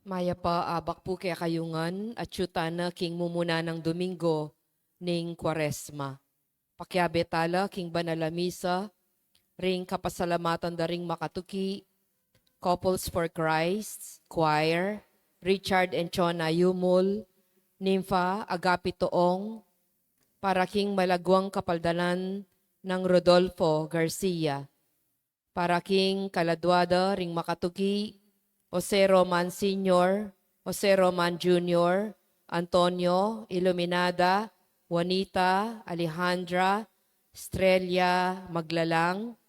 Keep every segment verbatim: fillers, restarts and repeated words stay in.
Mayap a abak pu kekayu ngan, atyu tana king mumuna nang Domingo ning Kuaresma. Pakiabe tala king banal a misa, ring kapasalamatan da ring makatuki, Couples for Christ, Choir, Richard and Chona Yumul, Nympha Agapito Ong, para king malaguang kapaldanan nang Rodolfo Garcia, para king kaladua da ring makatuki, Jose Roman Senior, Jose Roman Junior, Antonio, Iluminada, Juanita, Alejandra, Estrella Maglalang,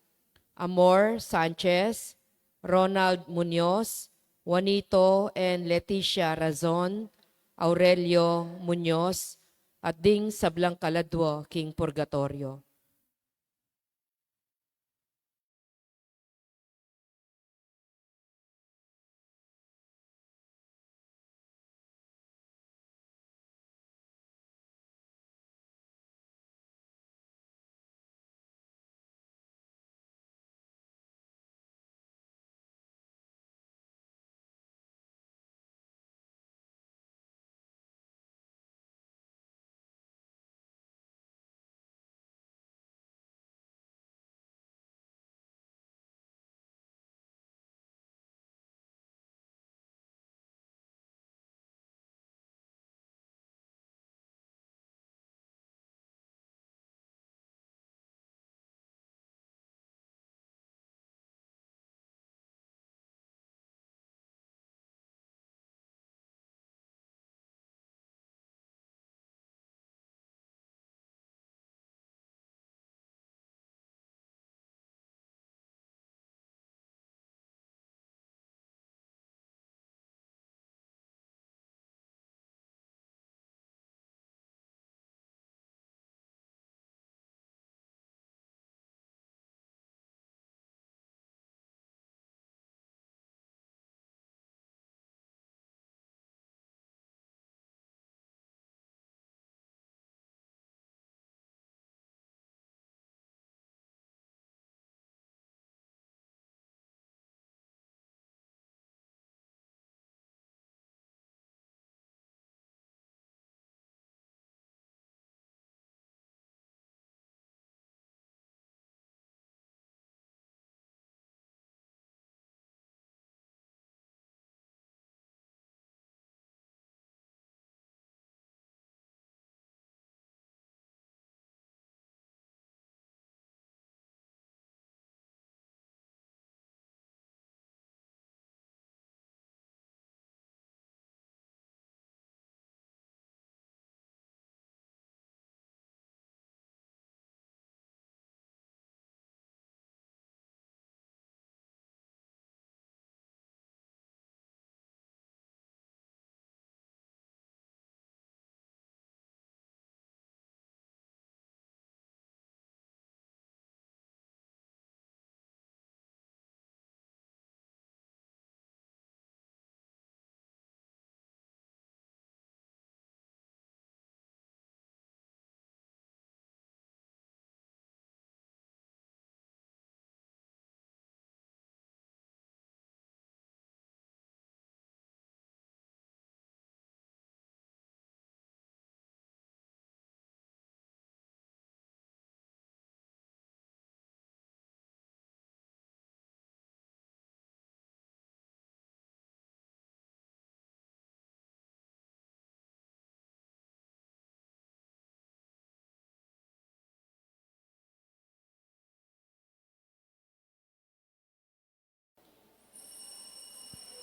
Amor Sanchez, Ronald Muñoz, Juanito and Leticia Razon, Aurelio Muñoz, at ding sablang kaladua king purgatoryo.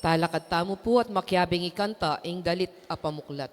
Talakad tamu pu at makiabing ikanta ing dalit a pamuklat.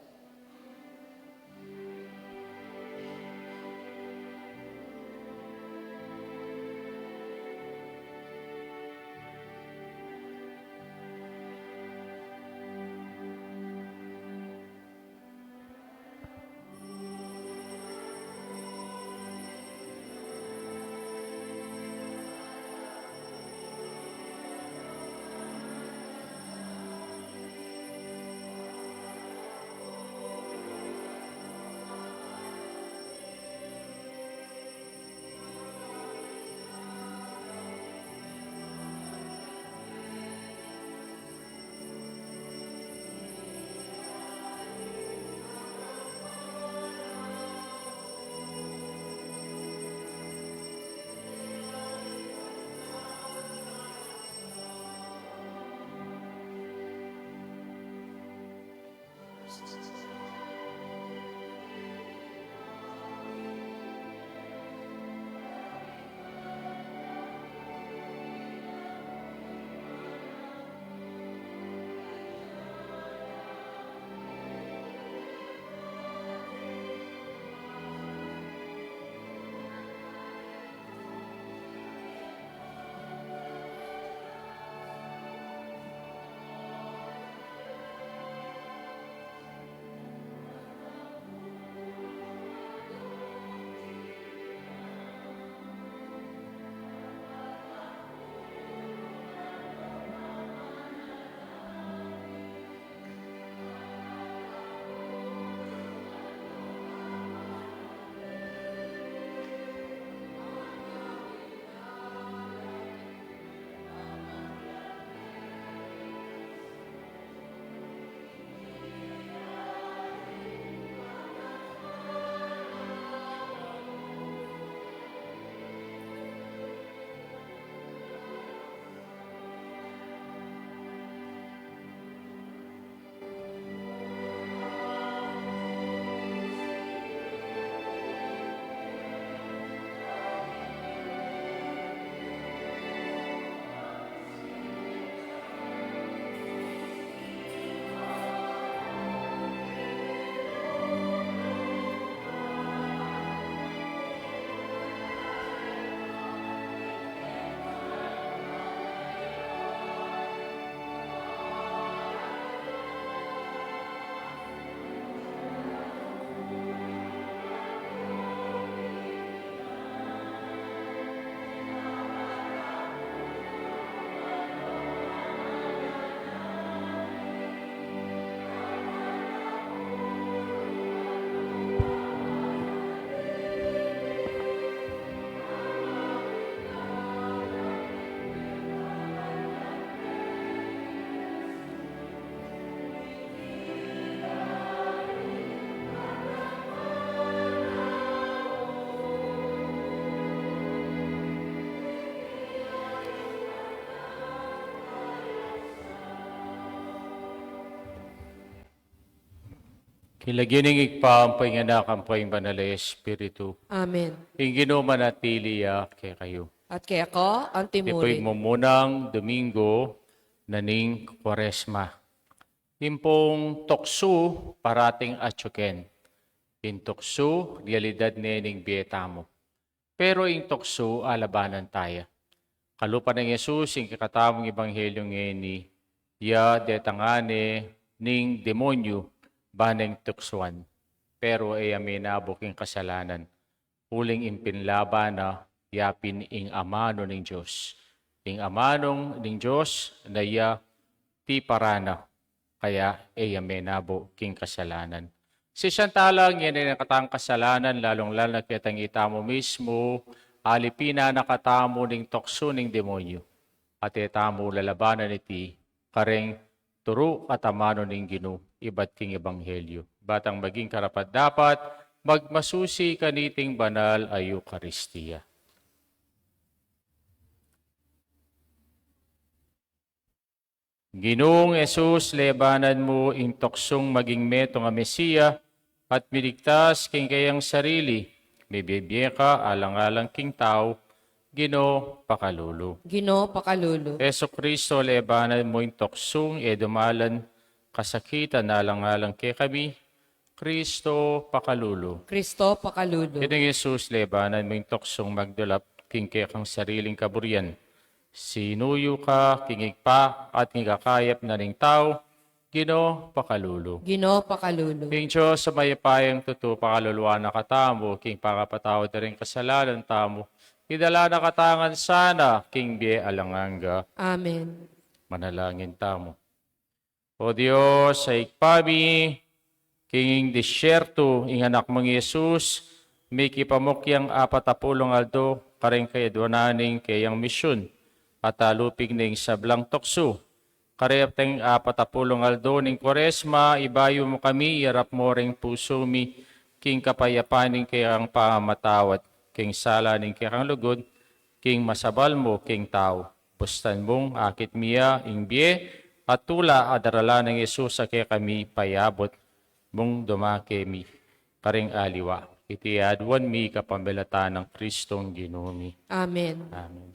King lagyu ning Ibpa, ampo ing Anak, ampo ing Banal a Espiritu. Amen. Ing Ginu manatili ya kekayu. At keka antimurin. Iti pu ing mumunang Domingo na ning Kuaresma. Ing pung tuksu parating atiu ken. Ing tuksu, realidad ne ning bie tamu. Pero ing tuksu, alabanan ta ya. Kalupa nang Jesus ing kekatamung ebanghelyo ngeni, ya detang ne ning demonyu ban neng tuksuan. Pero e ya menabo king kasalanan. Uling ing pinlaban na, ya pin ing amanu ning Dios. Ing amanu ning Dios na ya tiparan na, kaya e ya menabo king kasalanan. Sisian tala, ngeni ing katang kasalanan, lalung-lalu na ketang itamu mismu, alipin na katamu ning tuksu ning demonyu. At e tamu lalabanan iti, kareng turu at amanu ning Ginu, ibat king ebanghelyo. Batang maging karapat-dapat, magmasusi kaniting banal a Eukaristia. Ginung Jesus, lebanan mu ing tuksung maging metung a Mesia at miligtas king kayang sarili, mibie-bie ka alang-alang king tau, Ginu, pakalulu. Ginu, pakalulu. Jesucristo, lebanan mu ing tuksung e dumalan kasakitan alang-alang kekami, Cristo, pakalulu. Cristo, pakalulu. Ginung Jesus, lebanan mu ing tuksung magdulap king kekang sariling kaburian. Sinuyu ka king Ibpa at king ikakayap na ning tau, Ginu, pakalulu. Ginu, pakalulu. Ing Dios a mayupayang tutu pakaluluan na katamu king pakapatawad da ring kasalanan tamu, idala na katamu ngan sana king bie alang angga. Amen. Manalangin tamu. O Dios a Ibpa mi, king disyertu ing Anak mung Jesus, mikipamuk yang apat a pulung aldo kareng kayaduanan ning kayang misyun, at alupig ne ing sablang tuksu. Kareng apat a pulung aldo ning Kuaresma, ibayu mu kami, iyarap mu reng pusu mi king kapayapan ning kayang pamamatawad king sala ning kekang lugud, king masabal mu king tau. Bustan mung akit mi ya ing bie at tula a daralan nang Jesus a kekami payabut mung dumake mi kareng aliwa. Iti aduan mi kapamilatan nang Kristong Ginu mi. Amen. Amen.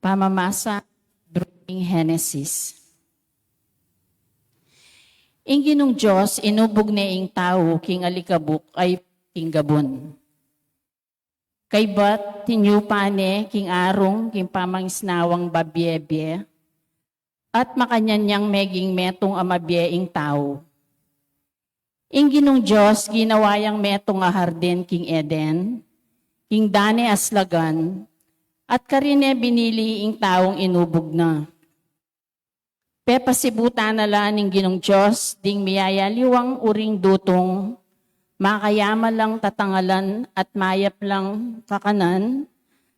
Pamamasa king Henesis. Ing Ginung Dios inubug ne ing tau king alikabuk a king gabun. Kaybat tinyupa ne king arung king pamangisnawang babie-bie, at makanyan yang meging metung a mabie ing tau. Ing Ginung Dios ginawa yang metung a hardin king Eden, king dane a slagan, at karine binili ing taung inubug na. Pepasibutan na la ning Ginung Dios ding miyayaliwang uring dutung, makayaman lang tatangalan at mayap lang kakanan,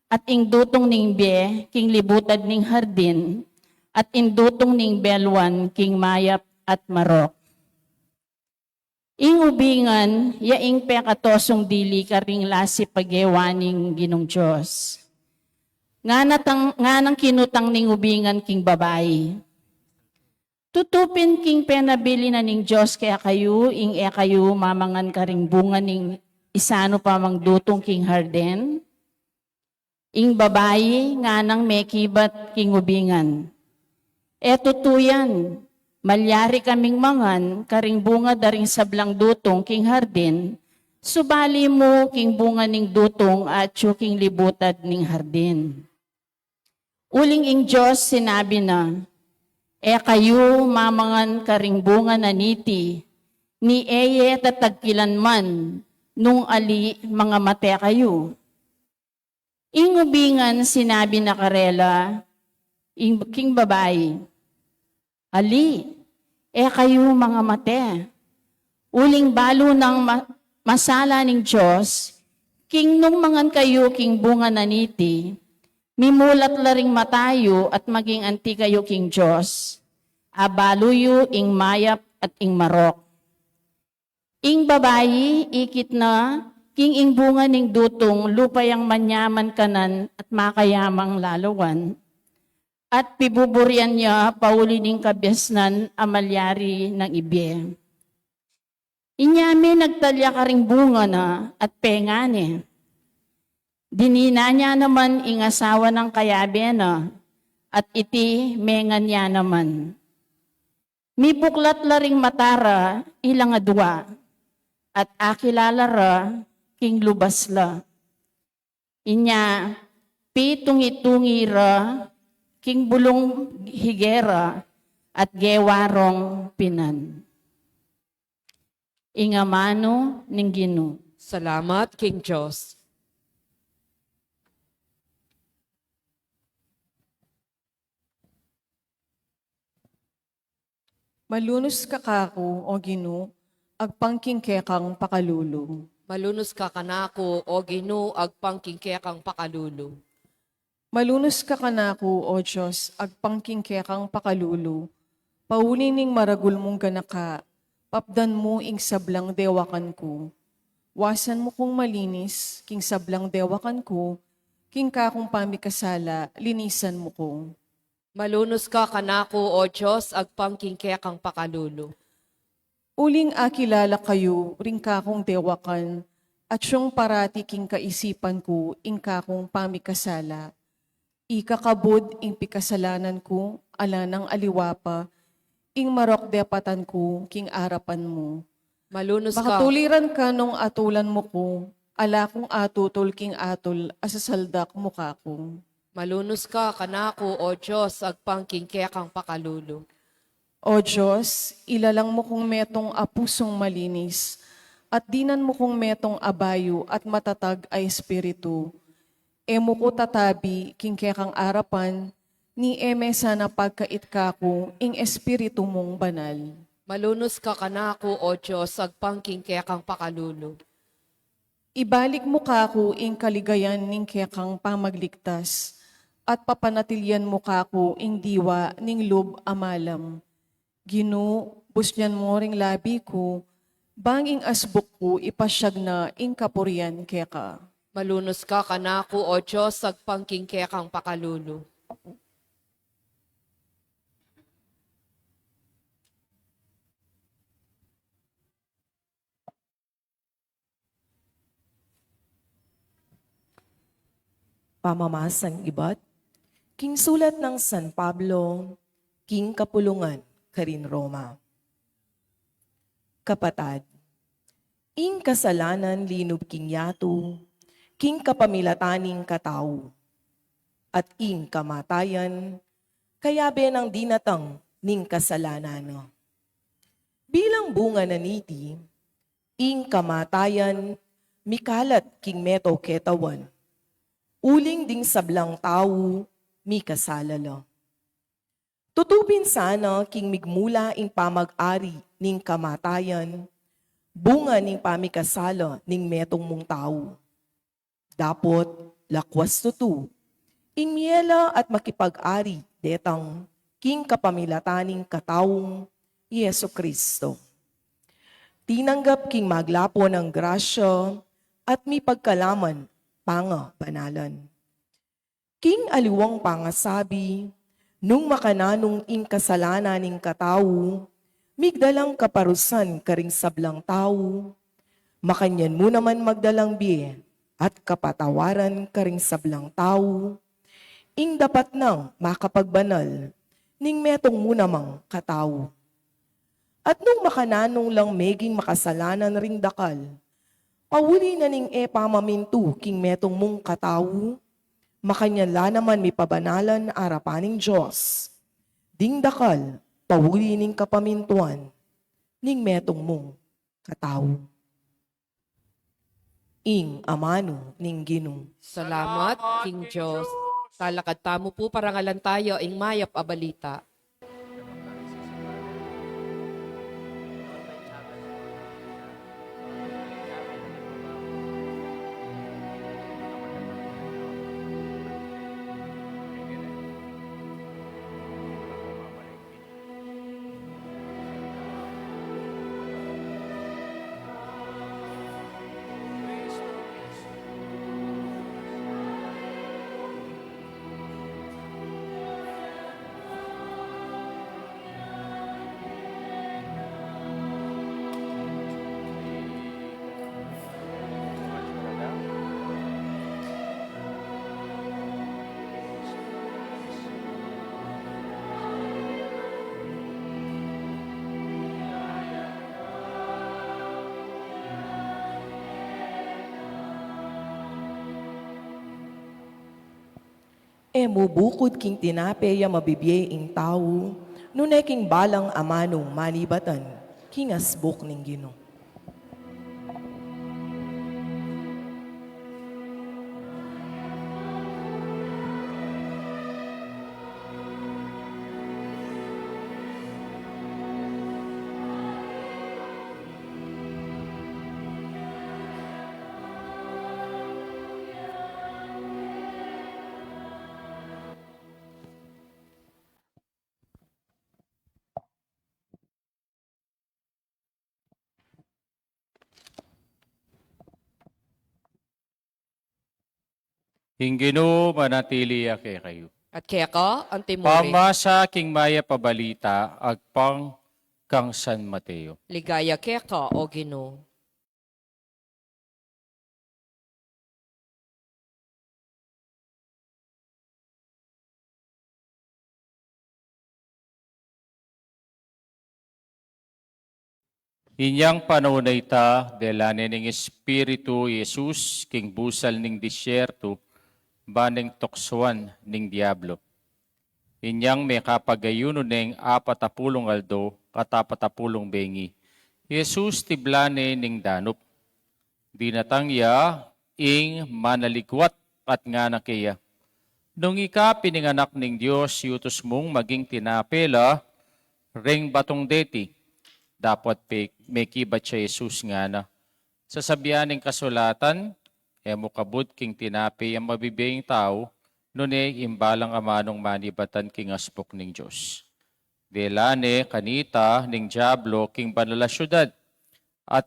at ing dutung ning bie king libutad ning hardin, at ing dutung ning beluan king mayap at marok. Ing ubingan, ya ing pekatosung dili karing lasi pagewa ning Ginung Dios. Ngana tang, nganang kinutang ning ubingan king babai. Tutu pin king penabilin na ning Dios kekayu, ing e kayu mamangan karing bunga ning isanu pa mang dutung king hardin? Ing babai nganang mekibat king ubingan, "E tutu yan, malyari kaming mangan karing bunga da ring sablang dutung king hardin, subali mu king bunga ning dutung atyu king libutad ning hardin." Uling ing Dios sinabi na, "E kayu mamangan karing bunga na niti, ni e ye tatagkilan man nung ali mangamate kayu." Ing ubingan sinabi na karela, ing king babai, "Ali, e kayu mangamate. Uling balu nang ma-, masala ning Dios, king nung mangan kayu king bunga na niti, mimulat la ring mata yu at maging anti kayu king Dios, abalu yu ing mayap at ing marok." Ing babai ikit na king ing bunga ning dutung lupa yang manyaman kanan at makayamang lalawan, at pibuburian ya pauli ning kabiasnan a malyari nang ibie. Inya me nagtalya karing bunga na at pengan ne. Dininan ya naman ing asawa nang kayabe na, at iti mengan ya naman. Mibuklat la ring mata ra ilang adua, at akilala ra king lubas la. Inya pitungi-tungi ra king bulung higera at gewa rong pinan. Ing amanu ning Ginu. Salamat king Dios. Malunus ka kaku, O Ginu, agpang king kekang pakalulu. Malunus ka kanaku, O Ginu, agpang king kekang pakalulu. Malunus ka kanaku, O Dios, agpang king kekang pakalulu. Pauli ning maragul mung ganaka, papdan mu ing sablang dewakan ku. Wasan mu kung malinis king sablang dewakan ku, king kakung pamikasala, linisan mu ku. Malunus ka kanaku, O Dios, agpang king kekang pakalulu. Uling akilala kayu ring kakung dewakan, atyung parati king kaisipan ku ing kakung pamikasala. Ikakabud ing pikasalanan ku, ala nang aliwa pa, ing marok depatan ku king arapan mu. Malunus ka. Makatuliran ka nung atulan mu ku, ala kung atutul king atul a sasaldak mu kaku. Malunus ka kanaku, O Dios, agpang king kekang pakalulu. O Dios, ilalang mu kung metung a pusung malinis, at dinan mu kung metung a bayu at matatag a espiritu. E mu ku tatabi king kekang arapan, ni e me sana pagkait kaku ing Espiritu mung banal. Malunus ka kanaku, O Dios, agpang king kekang pakalulu. Ibalik mu kaku ing kaligayan ning kekang pamagligtas, at papanatilian mu kaku ing diwa ning lub a malam. Ginu, busnyan mu ring labi ku, bang ing asbuk ku ipasyag na ing kapurian keka. Malunus ka kanaku, O Dios, agpang king kekang pakalulu. Pamamasang ibat king sulat nang San Pablo king kapulungan karin Roma. Kapatad, ing kasalanan linub king yatu king kapamilatan ning katau, at ing kamatayan kayabe nang dinatang ning kasalanan na. Bilang bunga na niti, ing kamatayan mikalat king meto ketawan, uling ding sablang tau mikasala la. Tutu pin sana king migmula ing pamag-ari ning kamatayan, bunga ning pamikasala ning metung mung tau. Dapot, lakwas tutu, ing miela at makipag-ari detang king kapamilatan ning kataung i Jesu-Cristo, tinanggap king maglapon a grasya at mipagkalaman pangabanalan. King aliwang pangasabi, Nung makananu ing kasalanan ning katau, migdalang kaparusan karing sablang tau, makanyan mu naman magdalang bie at kapatawaran karing sablang tau, ing dapat nang makapagbanal ning metung mu namang katau. At nung makananu lang meging makasalanan ring dakal, pauli na ning e pamamintu king metung mung katau, makanyan la naman mipabanalan arapan ning Dios ding dakal pauli ning kapamintuan ning metung mung katau. Ing amanu ning Ginu. Salamat king Dios. Talakad tamu pu, parangalan taya ing mayap a balita. E mu bukud king tinape ya mabibie ing tau, nune king balang amanung manibatan king asbuk ning Ginu. Ing Ginu manatili ya kekayu. At keka anti mu rin. Pamasa king mayap a balita agpang kang San Mateo. Ligaya keka, O Ginu. Inyang panaun a ita, dela ne ning Espiritu i Jesus king busal ning disyertu, ba neng tuksuan ning Diablo. Inyang mekapag-ayunu neng apat a pulung aldo at apat a pulung bengi, i Jesus tiblan ne ning danup. Dinatang ya ing manaligwat at ngana keya, "Nung ika pin ing Anak ning Dios, yutus mung maging tinape la reng batung deti." Dapot pe-, mekibat ya i Jesus, ngana, "Sasabian ning kasulatan, e mu kabud king tinape yang mabibie ing tau, nune ing balang amanung manibatan king asbuk ning Dios." Dela ne kanita ning Diablo king banal a siudad, at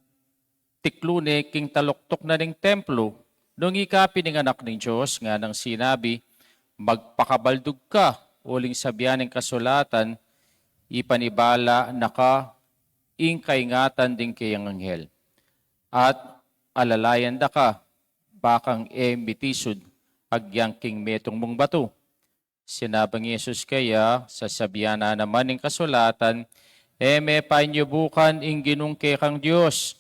tiklu ne king taluktuk na ning templo. "Nung ika pin ing Anak ning Dios," nganang sinabi, "magpakabaldug ka, uling sabian ning kasulatan, ipanibala na ka ing kaingatan ding keyang anghel, at alalayan da ka, ba kang e mitisud agyang king metung mung batu." Sinabing Jesus keya, "Sasabian na naman ning kasulatan, e me painyubukan ing Ginung kekang Dios."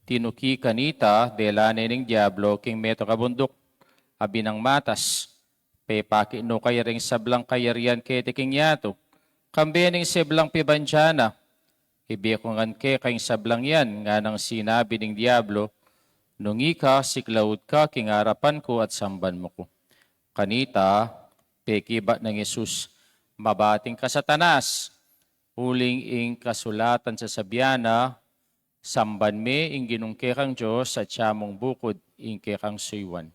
Tinuki kanita, dela ne ning Diablo king metung a bunduk a binang matas. "Pepakit no kaya ring sablang kayarian keti king yatu, kambe ning sablang pibandian na? Ibie ku ngan keka ing sablang yan," nganang sinabi ning Diablo. "Nung ika, siklaud ka king arapan ku at samban mu ku." Kanita, pekibat nang Jesus, "Mabating ka, Satanas! Uling ing kasulatan sasabian na, 'Samban me ing Ginung kekang Dios at siya mung bukud ing kekang suyuan.'"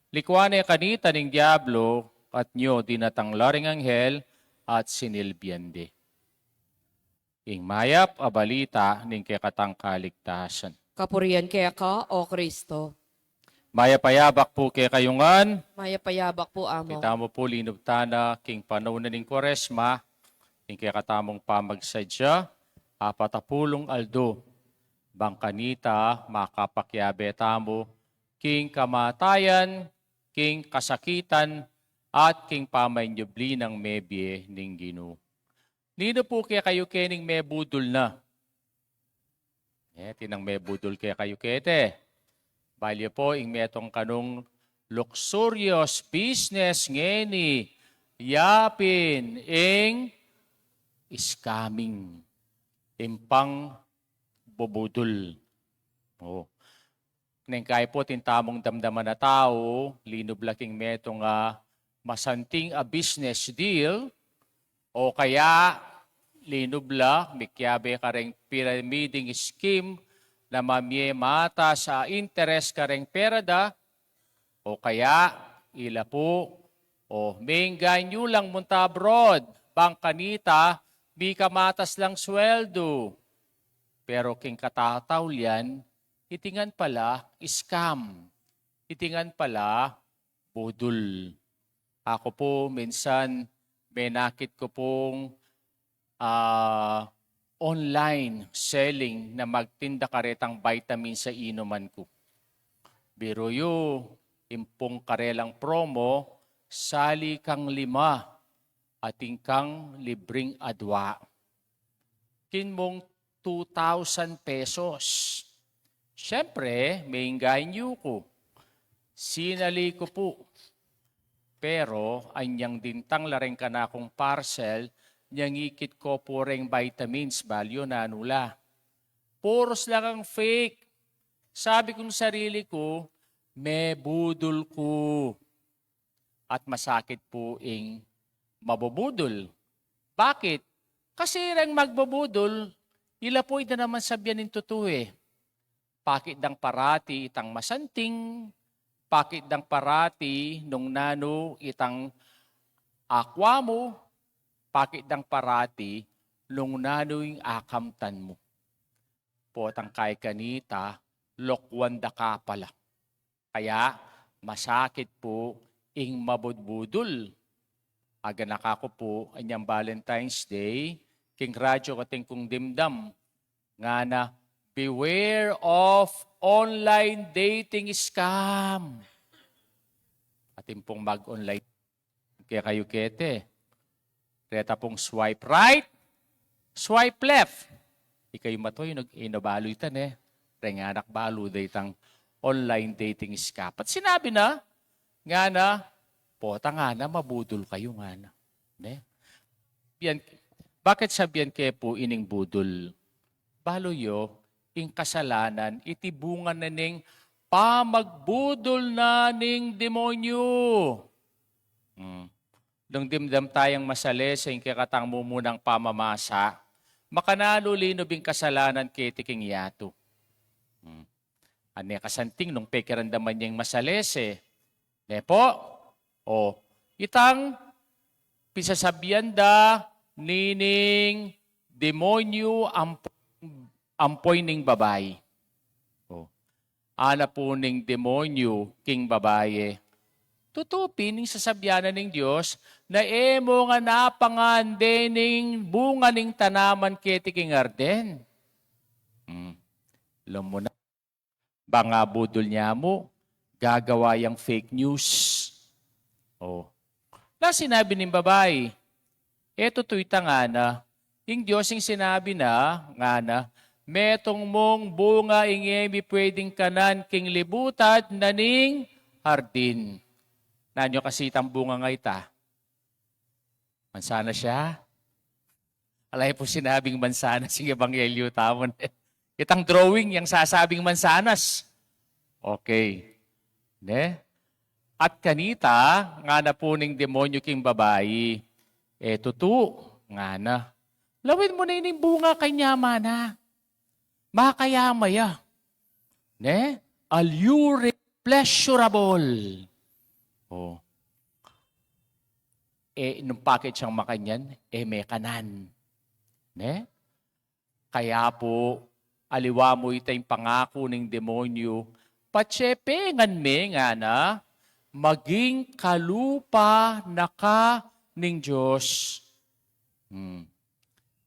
Likuan ne kanita ning Diablo, at nyo dinatang la ring anghel at sinilbian de. Ing mayap a balita ning kekatang kaligtasan. Kapurian keka, O Kristo. Mayap a yabak pu kekayu ngan. Mayap a yabak pu, Among. Kita mu pu, linub tana king panaun na ning Kuaresma, king kekatamung pamagsadya, apat a pulung aldo. Bang kanita makapakiabe tamu king kamatayan, king kasakitan, at king pamanyubli nang mebie ning Ginu. Ninu pu kekayu kening mebudul na? E, tinang mebudul kekayu kete. Balu yu pu ing metung kanung luxurious business ngeni, yapin ing scamming. Ing pangbubudul. O. Neng kaya pu, atin tamung damdaman a tau, linub la king metung a masanting a business deal, o kaya linub la mikiabe kareng pyramiding scheme na mamie matas a interes kareng pera da, o kaya ila pu, o, mengganyu lang munta abroad, bang kanita mikamatas lang sweldo. Pero king katataulian, iti ngan pala scam. Iti ngan pala budul. Aku pu minsan menakit ku pung, ah, online selling na magtinda karetang vitamins a inuman ku. Biru yu, ing pung karelang promo, sali kang lima, atin kang libring adua. Kin mung two thousand pesos. Siyempre, mengganyu ku. Sinali ku pu. Pero anyang dintang la reng kanakung parcel, nyang ikit ku pu reng vitamins, balu yu nanu la. Puros la kang fake. Sabi kung sarili ku, mebudul ku. At masakit pu ing mabubudul. Bakit? Kasi reng magbubudul, ila pu ing da naman sabian ing tutu e. Pakit dang parati itang masanting, pakit dang parati nung nanu itang akwa mu, pakit dang parati nung nanu ing akamtan mu. Potang kaya kanita, lokuan da ka pala. Kaya masakit pu ing mabudbudul. Aganaka ku pu anyang Valentine's Day, king radyu kating kung dimdam, ngana, "Beware of online dating scam." Atin pung mag-online kekayu kete. Reta pung swipe right, swipe left. Ikayu matu, ino, ino balu ita ne? Reng anak balu da itang online dating scam. At sinabi na, ngana, "Pota ngana, mabudul kayu ngana." Ne? Bian, bakit sabian ke pu ining budul? Balu yu, ing kasalanan, iti bunga na ning pamagbudul na ning demonyu. Hmm. Nung dimdam tayang masalese ing kekatang mumunang pamamasa, makananu linub ing kasalanan keti king yatu? Hmm. Ane kasanting nung pekiramdaman ya ing masalese? Ne pu? O, itang pisasabian da nining demonyu ampo, ampoy ning babai. O. Ana pu ning demonyu king babai, "Tutu pin ing sasabian na ning Dios na e mu ngan apangan dening bunga ning tanaman keti king arden?" Hmm. Alam mu na, bang abudul ne mu, gagawa yang fake news. O. La sinabi ning babai, "E tutu ita ngana, ing Dios ing sinabi na, ngana, metung mung bunga ing e mi pwedeng kanan king libutad na ning hardin." Nanu kasi itang bunga nga ita? Mansanas ya? Ala yu pu sinabing mansanas ing ebanghelyu tamu ne. Itang drawing yang sasabing mansanas. Okay. Ne? At kanita, ngana pu ning demonyu king babai, "E tutu," ngana. "Lawin mu na ining bunga kanya, mana. Makayama ya." Ne? Alluring, pleasurable. O. E, nung pakit yang makanyan, e me kanan. Ne? Kaya pu, aliwa mu ita ing pangaku ning demonyu, Patse pengan me ngana, maging kalupa na ka ning Dios. Hmm.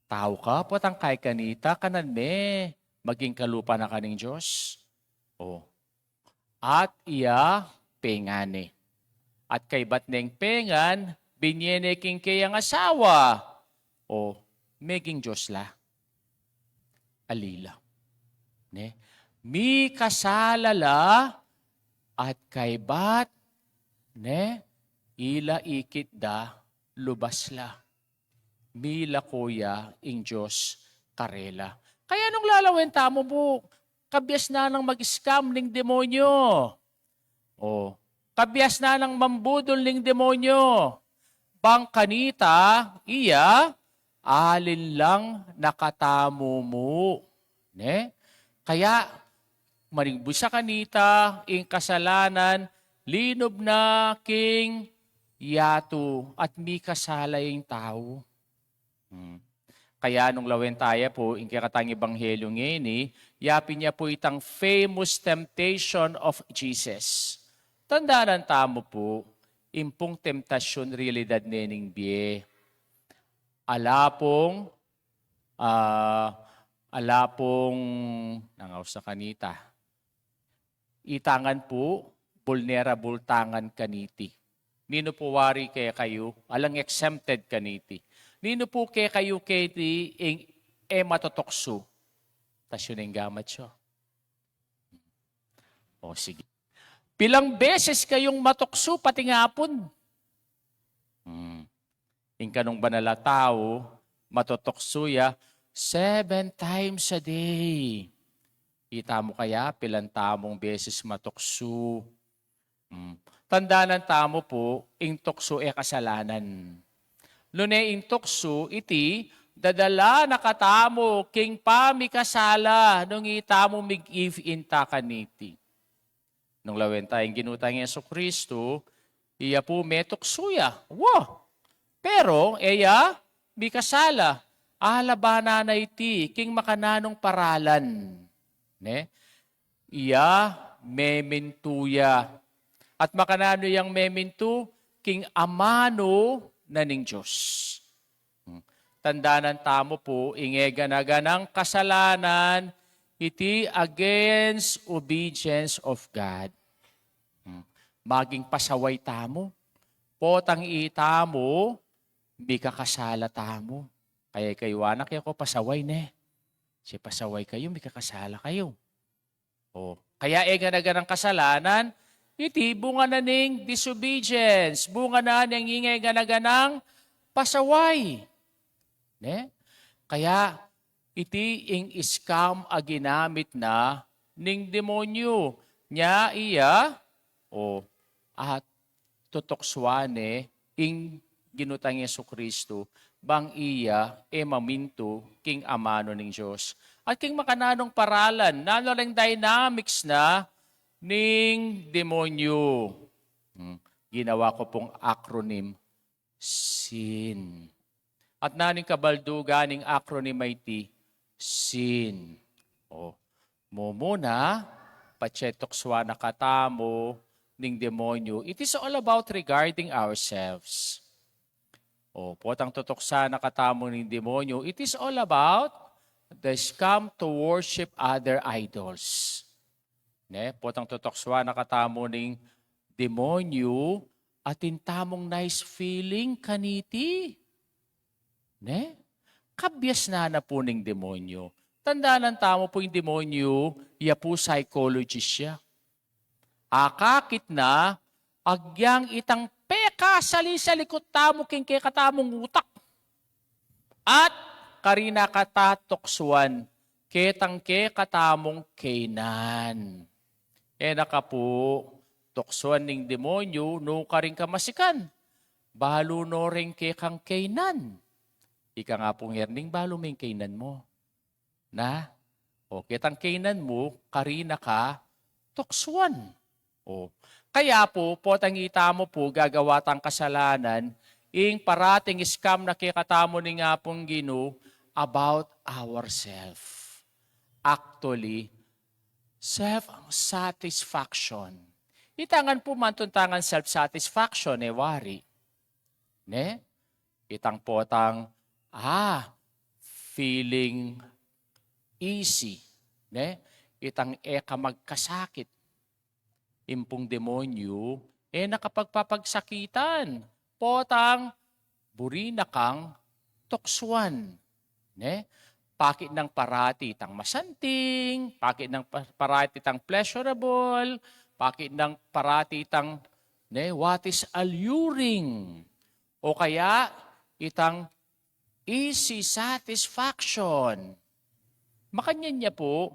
Tau ka, potang kay kanita, kanan me, maging kalupa na ka ning Dios. O. At iya pengan ne. At kaybat neng pengan, binye ne king keyang asawa. O, meging Dios la. Alila. Ne? Mikasala la, at kaybat, ne? Ila ikit da, lubas la. Milako ya ing Dios karela. Kaya nung lalawen tamu pu, kabiasnan nang mag-scam ning demonyo. O, kabiasnan nang mambudol ning demonyo. Bang kanita, iya, alin lang na katamu mu. Ne? Kaya, manigbusa kanita, ing kasalanan, linub na king yatu at mikasala ing tau. Hmm. Kaya nung lawen taya pu, ing kekatang ebanghelyo ngeni, yapin ya pu itang famous temptation of Jesus. Tandanan tamu pu, ing pung temptasyun realidad ne ning bie. Ala pung, ah, ala pung, nangaus na kanita. Ita ngan pu, vulnerable ta ngan kaniti. Ninu pu wari kekayu, alang exempted kaniti. Ninu pu kekayu keti ing e matotuksu. Tas yun ing gamat siya. O, sige. Pilang beses kayung matuksu, pati ngapun. Hmm. Ing kanung banal a tau, matotuksu ya seven times a day. Ita mu kaya, pilan tamung beses matuksu. Hmm. Tandanan tamu pu, ing tuksu e kasalanan. Nune ing tuksu, iti, dadala na katamu, king pamikasala, nung itamu mig-give in ta kaniti. Nung lawen ta ing Ginu tang Jesu Kristu, iya pu metuksu ya. Wa! Pero, e ya mikasala, alabanan na iti, king makananung paralan. Ne? Iya memintu ya. At makananu yang memintu, king amanu na ning Dios. Hmm. Tandanan tamu pu, ing e gana-ganang kasalanan, iti against obedience of God. Hmm. Maging pasaway tamu. Potang itamu, mikakasala tamu. Kaya kayu anak, e ko pasaway ne. Kasi pasaway kayu, mikakasala kayu. O, kaya e gana-ganang kasalanan, iti bunga na ning disobedience, bunga na ning e gana-ganang pasaway. Ne? Kaya iti ing scam a ginamit na ning demonyo. Nya iya, o, at tutuksuan ne ing Ginu tang Jesu Kristu, bang iya e mamintu king amanu ning Dios. At king makananung paralan, nanu ring dynamics na ning demonyo. Hmm. Ginawa ko pung acronym, sin. At nanu ing kabaldugan ning acronym a iti, sin. O, mumuna, patse tuksuan na katamu ning demonyo. It is all about regarding ourselves. O, potang tutuksan na katamu ning demonyo, it is all about the scam to worship other idols. Ne? Potang tutuksuan na katamu ning demonyo, atin tamung nice feeling kaniti. Ne? Kabiasnan na pu ning demonyo. Tandanan tamu pu ing demonyo, iya pu psychologist ya. Akakit na, agyang itang pekasali-salikut tamu king kekatamung utak. At karin na kata tuksuan, ketang kekatamung keynan. E na ka pu tuksuan ning demonyo, nu karing kamasikan. Balu no reng kekang keynan. Ika nga pung Erning, balu me ing keynan mu. Na? O, ketang keynan mu, karin na ka tuksuan. O. Kaya pu, potang itamu pu, gagawa tang kasalanan, ing parating scam na kekatamu ning Apung Ginu, about ourself. Actually, Self-satisfaction. Ita ngan pu manun tangan self-satisfaction, e wari. Ne? Itang potang, ah, feeling easy. Ne? Itang e ka magkasakit. Ing pung demonyu, e na ka pagpapagsakitan. Potang, buri na kang tuksuan. Ne? Pakit nang parati itang masanting, pakit nang pa-, parati itang pleasurable, pakit nang parati itang, ne, what is alluring. O kaya, itang easy satisfaction. Makanyan ya pu,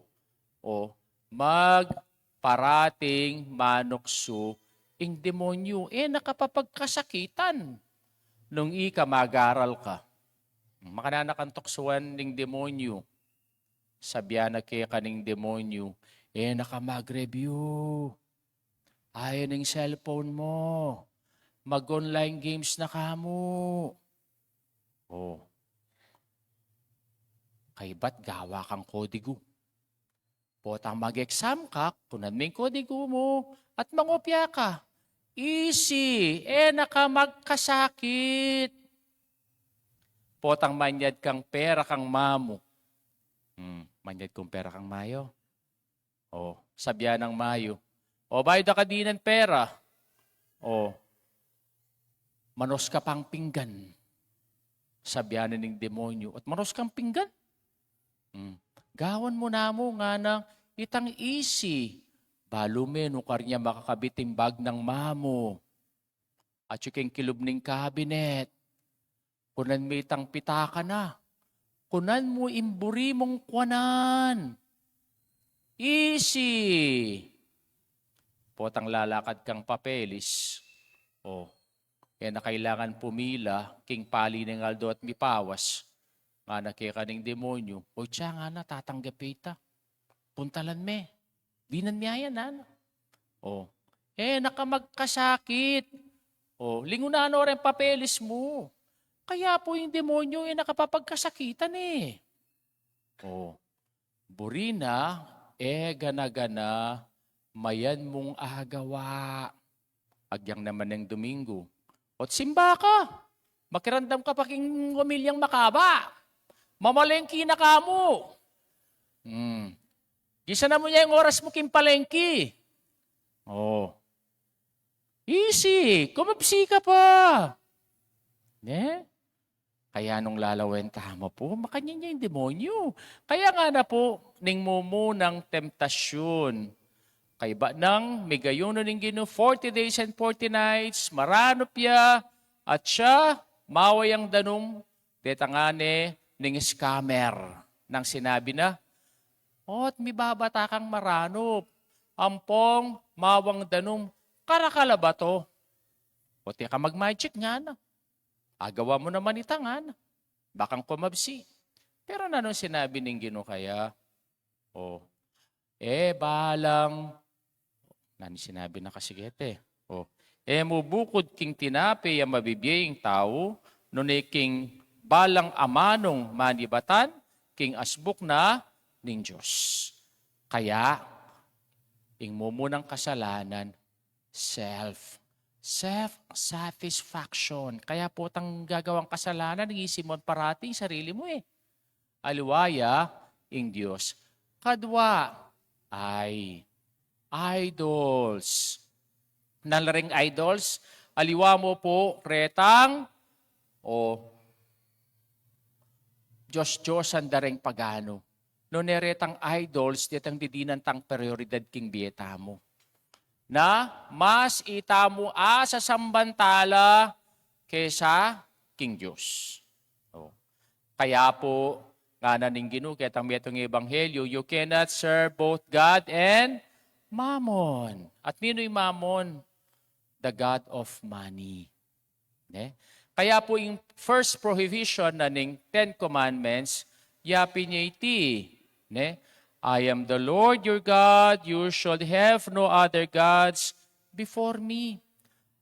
o, mag parating manuksu ing demonyu. E na ka papagkasakitan. Nung ika mag-aral ka, makananu kang tuksuan ning demonyu. Sabian na keka ning demonyu, e na ka mag-review. Ayan ing cellphone mu. Mag-online games na ka mu. O. Kaybat gawa kang kodigo. Potang mag-exam ka, kunan mu ing kodigo mu, at mangopya ka. Easy, e na ka magkasakit. Potang manyad kang pera kang mamu. Hmm, manyad kung pera kang mayo. O, sabian nang mayo, o, bayu da ka dinan pera. O, manus ka pang pinggan. Sabian na ning demonyu, at manus kang pinggan? Hmm. Gawan mu namu, ngana, itang easy. Balu me, nukar nya makakabit ing bag nang mamu. Atyu keng kilub ning kabinet. Kunan mu itang pitaka na. Kunan mu ing buri mung kuanan. Easy. Potang lalakad kang papelis. O, e na kailangan pumila king pali ning aldo at mipawas. Ngana keka ning demonyu, o, tsa, ngana, tatanggap ita. Puntalan me. Dinan me ayan, ngana. O, e na ka magkasakit. O, lingunan no reng papelis mu. Kaya pu ing demonyu, e na ka papagkasakitan e. O, buri na, e gana-gana, mayan mung agawa. Agyang naman neng Domingo. Ot simba ka. Makiramdam ka pa king omilyang makaba. Mamalengki na ka mu. Hmm. Gisa na mu nya ing oras mu king palengki. O. Easy. Kumabsi ka pa. Ne? Kaya nung lalawen tamu pu, makanyan ya ing demonyu. Kaya ngana pu, ning mumunang temptasyun. Kaybat nang migayunan ing Ginu forty days and forty nights, maranup ya, at siya, mawa yang danum, detang ngana ning scammer. Nang sinabi na, ot mibabata kang maranup, ampong mawang danum, karakal a bato. Ot e ka mag-magic, ngana. Agawa mu naman ita, ngana. Bakang kumabsi. Pero nanung sinabi ning Ginu kaya? O, e balang, nanu sinabi na kasi keti? O, e mu bukud king tinape ya mabibie ing tau, nune king balang amanung manibatan king asbuk na ning Dios. Kaya, ing mumunang kasalanan, self. Self-satisfaction. Kaya potang gagawang kasalanan, ing isi mu parati ing sarili mu e. Aliwa ya ing Dios. Kadwa, ay, idols. Nanu la ring idols? Aliwa mu pu retang, o, Dios-Diosan da reng paganu. Nune retang idols, detang didinan tang prioridad king bie tamu. Na mas itamu asasamban tala kesa king Dios. O. Kaya pu, ngana ning Ginu ketang metung ebanghelyu, you cannot serve both God and mammon. At ninu ing mammon? The god of money. Ne? Kaya pu ing first prohibition na ning Ten Commandments, yapin ya iti, ne? "I am the Lord your God, you shall have no other gods before me."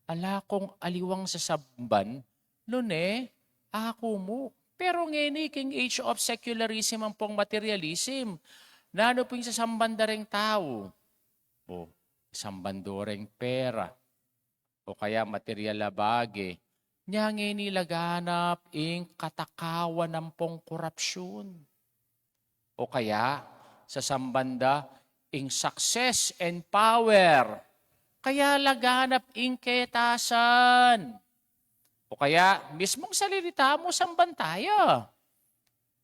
Ala kung aliwang sasamban, nune aku mu. Pero ngeni king age of secularism ampong materialism, Nanu pu ing sasamban da reng tau? O, sasamban do reng pera, o kaya material a bage. Nya ngeni laganap ing katakawan ampong korapsyun. O kaya, sasamban da ing success and power. Kaya laganap ing ketasan. O kaya, mismung sarili tamu, samban taya.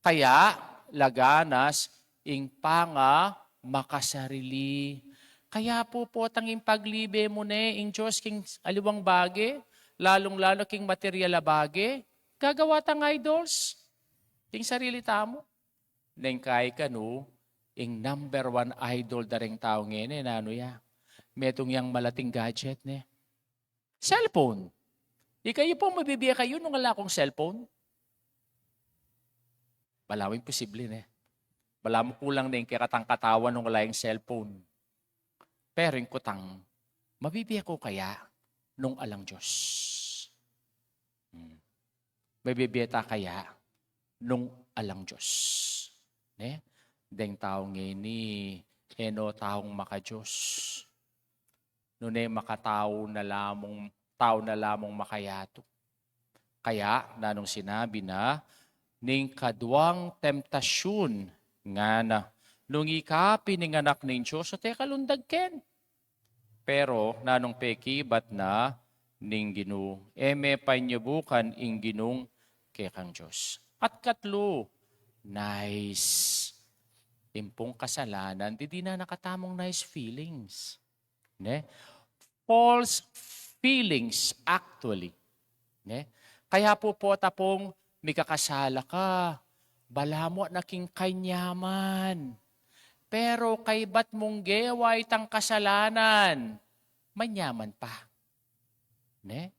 Kaya, laganas ing pangamakasarili. Kaya pu, potang ing paglibe mu ne ing Dios king aliwang bage, lalung-lalu king material a bage, gagawa tang idols king sarili tamu. Neng kai kanu, ing number one idol da reng tau ngeni, nanu ya? Metung yang malating gadget, ne? Cellphone. Ikayu pu, mabibie kayu nung ala kung cellphone? Balamu imposible, ne? Balamu kulang ne ing kekatang katawan nung ala yang cellphone. Pero ing kutang, mabibie ku kaya nung alang Dios? Hmm. Mabibie ta kaya nung alang Dios? Ne? Deng tau ngeni, e no taung maka-Dios. Nune makatau na lamung, tau na lamung makayatu. Kaya, nanung sinabi na, ning kaduang temptasyun, ngana, nung ika pin ing Anak ning Dios, o teka lundag ken. Pero, nanung pekibat na ning Ginu, e me panyubukan ing Ginung kekang Dios. At katlu, nice. Ing pung kasalanan, didinan na katamung nice feelings. Ne? False feelings, actually. Ne? Kaya pu, pota pung mikakasala ka, balamu na king kanyaman. Pero kaybat mung gewa itang kasalanan, manyaman pa. Ne?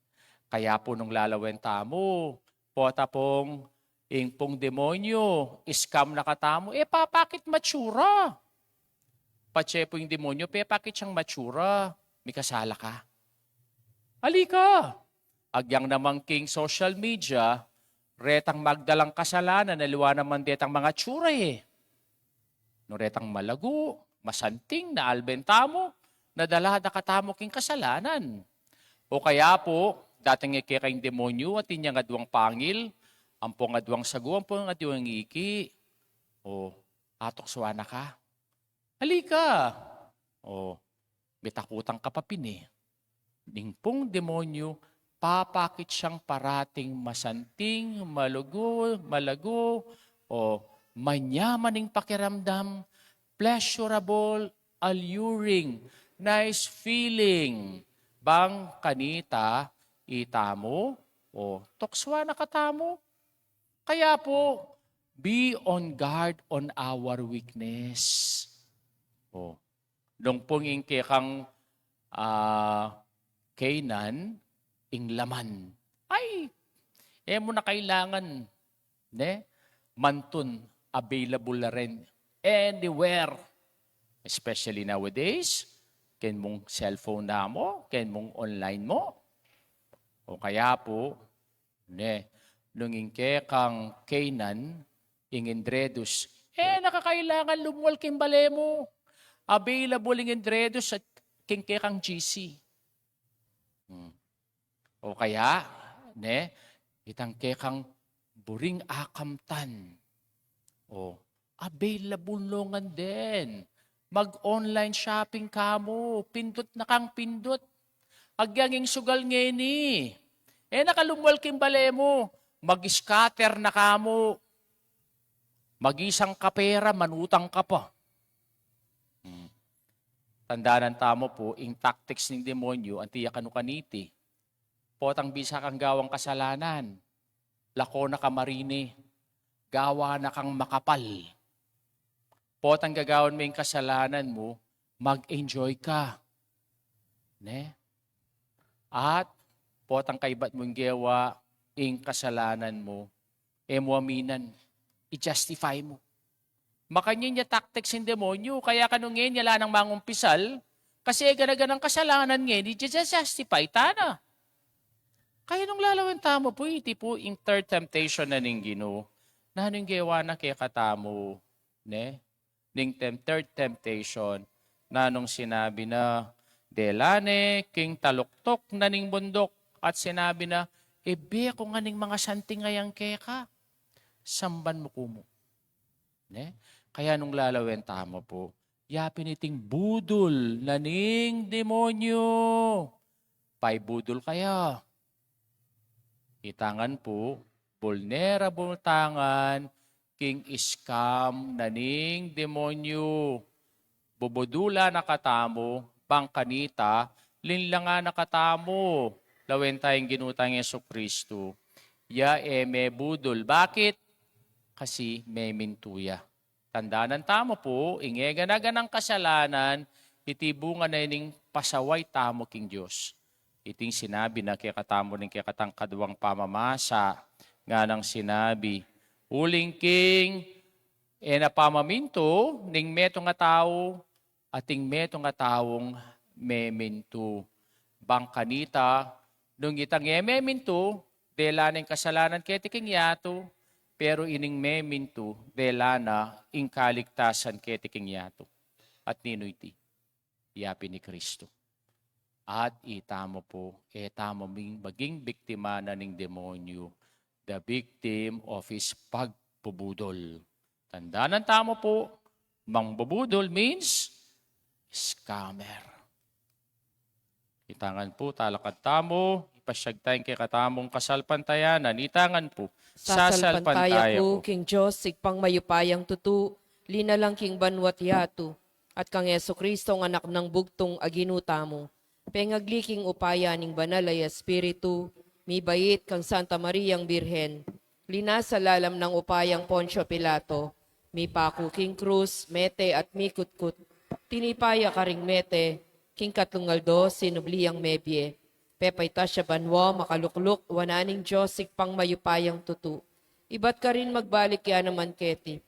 Kaya pu nung lalawen tamu, pota pung ing pung demonyu, scam na katamu, e papakit matsura. Patse pu ing demonyu, pepakit yang matsura, mikasala ka. Ali ka. Agyang naman king social media, retang magdalang kasalanan, aliwa naman detang mangatsura e. Nung retang malagu, masanting, naalben tamu, nadala da katamu king kasalanan. O kaya pu, dating ike keng demonyu, atin yang aduang pangil, ampong aduang sagu, ampong aduang iki. O, atuksuan na ka. Ali ka. O, mitakutan ka pa pin e. Ning pung demonyu, papakit yang parating masanting, malugu, malagu, o manyaman ing pakiramdam, pleasurable, alluring, nice feeling. Bang kanita itamu, o tuksuan na katamu. Kaya pu, be on guard on our weakness. O, nung pung ing kekang, ah, kainan, ing laman. Ay, e mu na kailangan, ne? Mantun, available na rin. Anywhere. Especially nowadays, ken mung cellphone na mu, ken mung online mu. O kaya pu, ne, nung ing kekang kainan, ing Endredos, e na ka kailangan lumual king bale mu. Available ing Endredos at king kekang G C. Hmm. O kaya, ne, itang kekang buring akamtan. O, available no ngan den. Mag-online shopping ka mu, pindut na kang pindut. Agyang ing sugal ngeni. E na ka lumual king bale mu, mag-scatter na ka mu. Mag-isang ka pera, manutang ka pa. Hmm. Tandanan tamu pu, ing tactics ning demonyu, anti ya kanu kaniti. Potang bisa kang gawang kasalanan, lako na ka marini, gawa na kang makapal. Potang gagawan mu ing kasalanan mu, mag-enjoy ka. Ne? At potang kaybat mung gewa ing kasalanan mu, e mu aminan, i-justify mu. Makanyan ya tactics ning demonyu, kaya kanu ngeni ala nang mangumpisal, kasi e gana-ganang kasalanan ngeni, i-justify ta na. Kaya nung lalawen tamu pu, iti pu ing third temptation na ning Ginu, nanu ing gewa na kekatamu, ne? ning tem-, third temptation, nanung sinabi na, dela ne king taluktuk na ning bunduk, at sinabi na, "E bie ku ngan ing mangasanting a yang keka, samban mu ku mu." Ne? Kaya nung lalawen tamu pu, yapin iting budul na ning demonyo. Paibudul kaya. Ita ngan pu, vulnerable ta ngan king scam na ning demonyo. Bubudulan na katamu, bang kanita, linlangan na katamu, lawen taya ing Ginu tang Jesucristo. Ya e mebudul. Bakit? Kasi memintu ya. Tandanan tamu pu, ing e gana-ganang kasalanan, iti bunga na ining pasaway tamu king Dios. Iting sinabi na kekatamu ning kekatang kaduang pamamasa, nganang sinabi, uling king e na pamamintu ning metung a tau, ating metung a taung memintu. Bang kanita, nung itang e memintu, dela na ing kasalanan keti king yatu, pero ining memintu, dela na ing kaligtasan keti king yatu. At ninu iti? Yapin i Kristo. At itamu pu, e tamu ming maging biktima na ning demonyo, the victim of his pagbubudol. Tandanan tamu pu, mangbubudol means scammer. Ita ngan pu, talakad tamu, ipasyag taya ing kekatamung kasalpantayanan. Ita ngan pu, sasalpantaya ku king Dios, Ibpang mayupayang tutu, linalang king banua't yatu, at kang Jesucristo, ing Anak nang bugtung a Ginu tamu, pengagli king upaya ning Banal a Espiritu, mibait kang Santa Mariang Birhen, linasa lalam nang upayang Poncio Pilato, mipaku king krus, mete at mikutkut, tinipa ya karing mete, king katlung aldo sinubli yang mebie, pepaitas ya banua, makalukluk wanan ning Dios Ibpang mayupayang tutu. Ibat karin magbalik ya naman keti,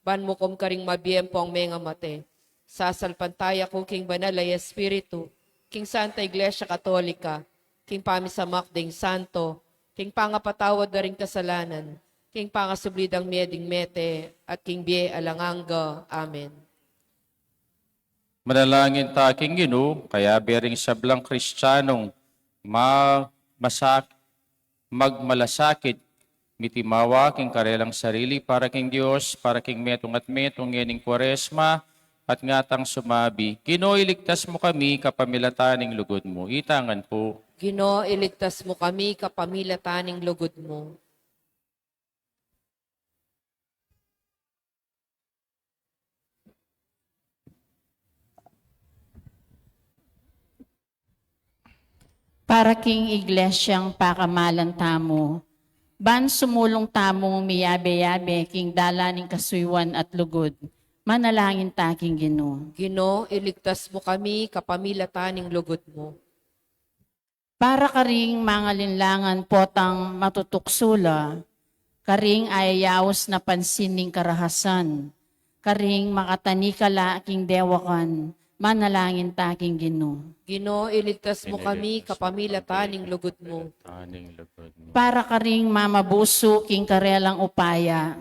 ban mukum karing mabie ampong mengamate. Sasalpantaya ku king Banal a Espiritu, king Santa Iglesia Katolika, king pamisamak ding santo, king pangapatawad da ring kasalanan, king pangasubli dang mie ding mete, at king bie alang angga. Amen. Manalangin ta king Ginu, kayabe ring sablang Kristianong ma-, masak-, magmalasakit, mitimawa king karelang sarili para king Dios, para king metung at metung ngening Kuaresma, at ngatang sumabi, Ginu, iligtas mu kami kapamilatan ning lugud mu. Ita ngan pu. Ginu, iligtas mu kami kapamilatan ning lugud mu. Para king Iglesyang pakamalan tamu, ban sumulung tamung miyabe-yabe king dalan ning kasuyuan at lugud, manalangin ta king Ginu. Ginu, iligtas mu kami kapamilatan ning lugud mu. Para karing mangalinlangan potang matutuksu la, karing ayayaus na pansin ning karahasan, karing makatanikala king dewakan, manalangin ta king Ginu. Ginu, iligtas mu kami kapamilatan ning lugud mu. Para karing mamabusu king karelang upaya,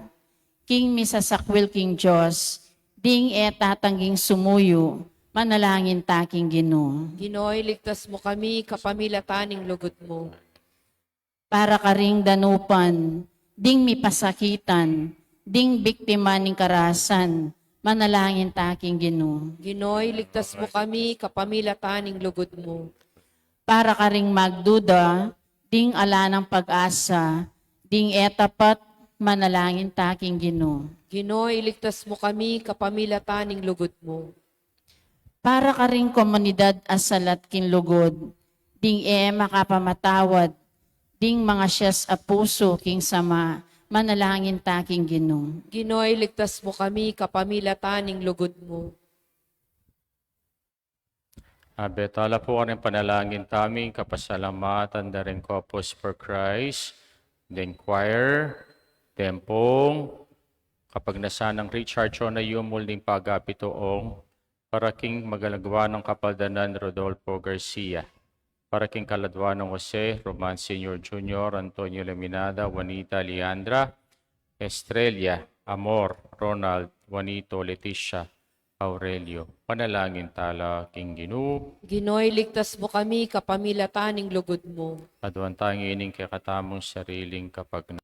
king misasakwil king Dios, ding e tatangging sumuyu, manalangin ta king Ginu. Ginu, iligtas mu kami kapamilatan ning lugud mu. Para karing danupan, ding mipasakitan, ding biktima ning karahasan, manalangin ta king Ginu. Ginu, iligtas mu kami kapamilatan ning lugud mu. Para karing magduda, ding ala nang pag-asa, ding e tapat, manalangin ta king Ginu. Ginu, iligtas mu kami kapamilatan ning lugud mu. Para karing komunidad a salat king lugud, ding e makapamatawad, ding mangasias a pusu king sama, manalangin ta king Ginu. Ginu, iligtas mu kami kapamilatan ning lugud mu. Abe tala pu karing panalangin taming kapasalamatan da ring Corpus for Christ, ding choir, ding pung kapagnasan nang Richard Chona Yumul ning pagapituong, para king magalaguan nang kapaldanan Rodolfo Garcia, para king kaladwa nang Jose, Roman Senior Junior, Antonio Laminada, Juanita, Leandra, Estrella, Amor, Ronald, Juanito, Leticia, Aurelio. Panalangin tala king Ginu. Ginu, iligtas mu kami kapamilatan ning lugud mu. Aduan tang ining kekatamung sariling kapag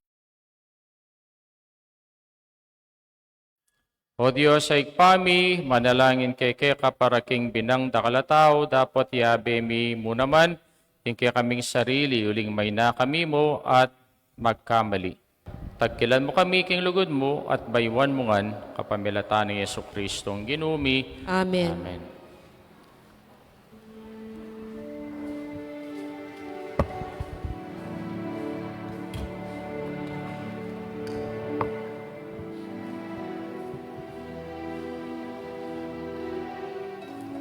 O Dios a Ibpa mi, manalangin kami keka para king binang dakal a tau, dapot yabe mi mu naman ing kekaming sarili, uling maina kami mu at magkamali. Tagkilan mu kami king lugud mu at bayuan mu ngan kapamilatan nang Jesucristo a Ginu mi. Amen. Amen.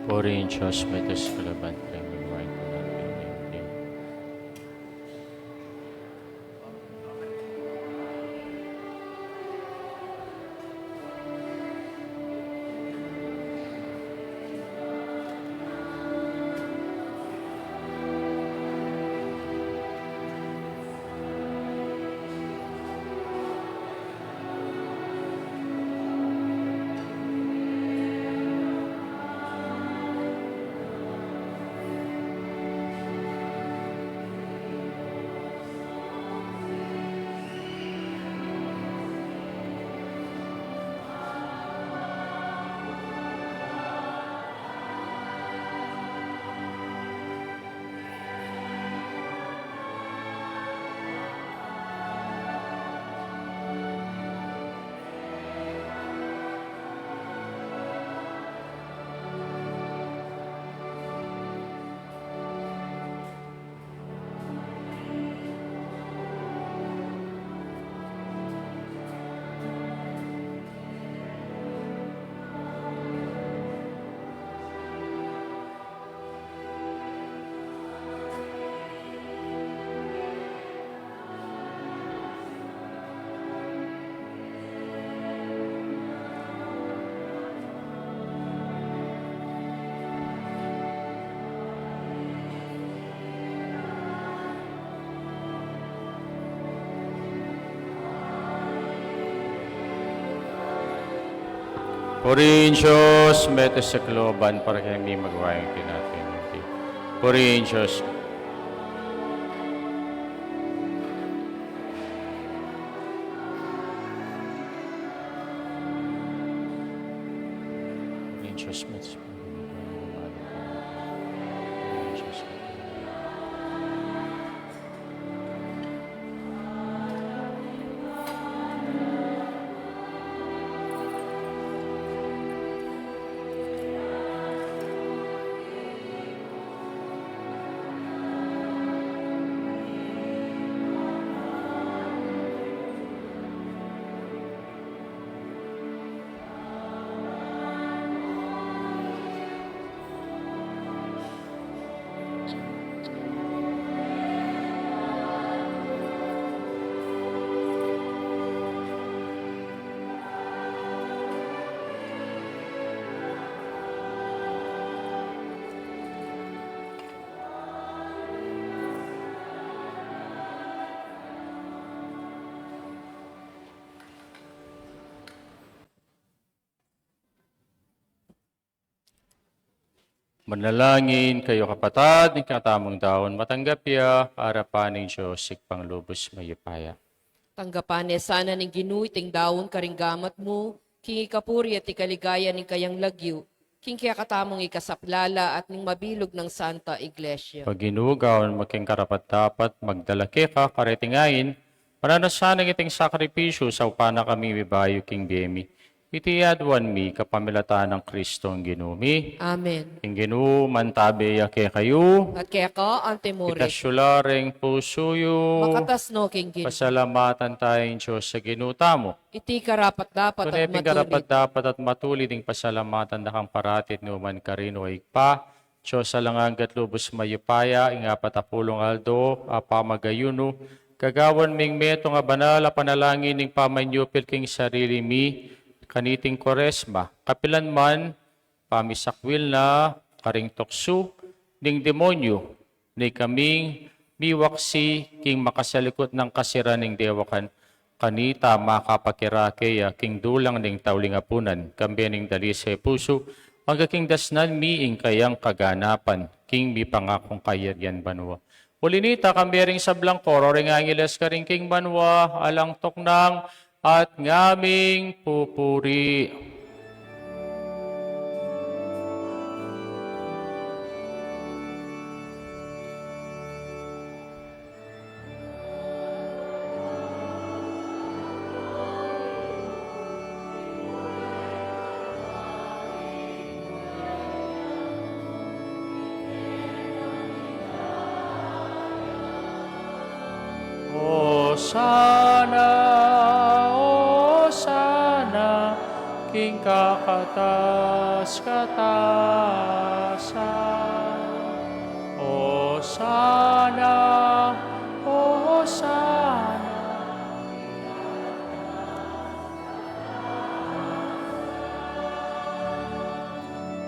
Purihin Diyos, may tas kalaban, kaya may wine ko na pinipin. Purihin Diyos, metes sa kalooban para kami magwayang kinatay. Purihin Diyos. Purihin Diyos, metes sa kalooban. Manalangin kayu, kapatad, ing katamung daun matanggap ya arapan ning Dios Ibpang lubus mayupaya. Tanggapan ne sana ning Ginu iting daun karing gamat mu, king ikapuri at ikaligaya ning kayang lagyu, king kekatamung ikasaplala at ning mabilug nang Santa Iglesia. O Ginu, gawan mu king karapat-dapat magdala keka kareting ain, mananu sana iting sakripisyu, saupan na kami mibayu king bie mi. Iti aduan mi kapamilatan nang Kristong Ginu mi. Amen. Ing Ginu mantabe ya kekayu. At keka mu rin. Itas yu la ring pusu yu. Makatas no king Ginu. Pasalamatan taya ing Dios a Ginu tamu. Iti karapat-dapat at matulid. Tune pin karapat-dapat at matulid ing pasalamatan da kang parati at nu man karin, o Ibpa, Dios a alang angga at lubus mayupaya, ing apat a pulung aldo a pamag-ayunu, gagawan ming metung a banal a panalangin ning pamanyupil king sarili mi kaniting Kuaresma. Kapilan man pamisakwil na karing tuksu ning demonyu, ne kaming miwaksi king makasalikut nang kasiran ning dewakan, kanita makapakirake ya king dulang ning tauling apunan, kambe ning dalise pusu, angga king dasnan mi ing kayang kaganapan, king mipangakung kayarian banua. Uli nita, kambe ring sablang koro ring angeles karing king banua, alang tuknang at ngaming pupuri. Osana, Osana, king kakatas-katasan. Osana, Osana.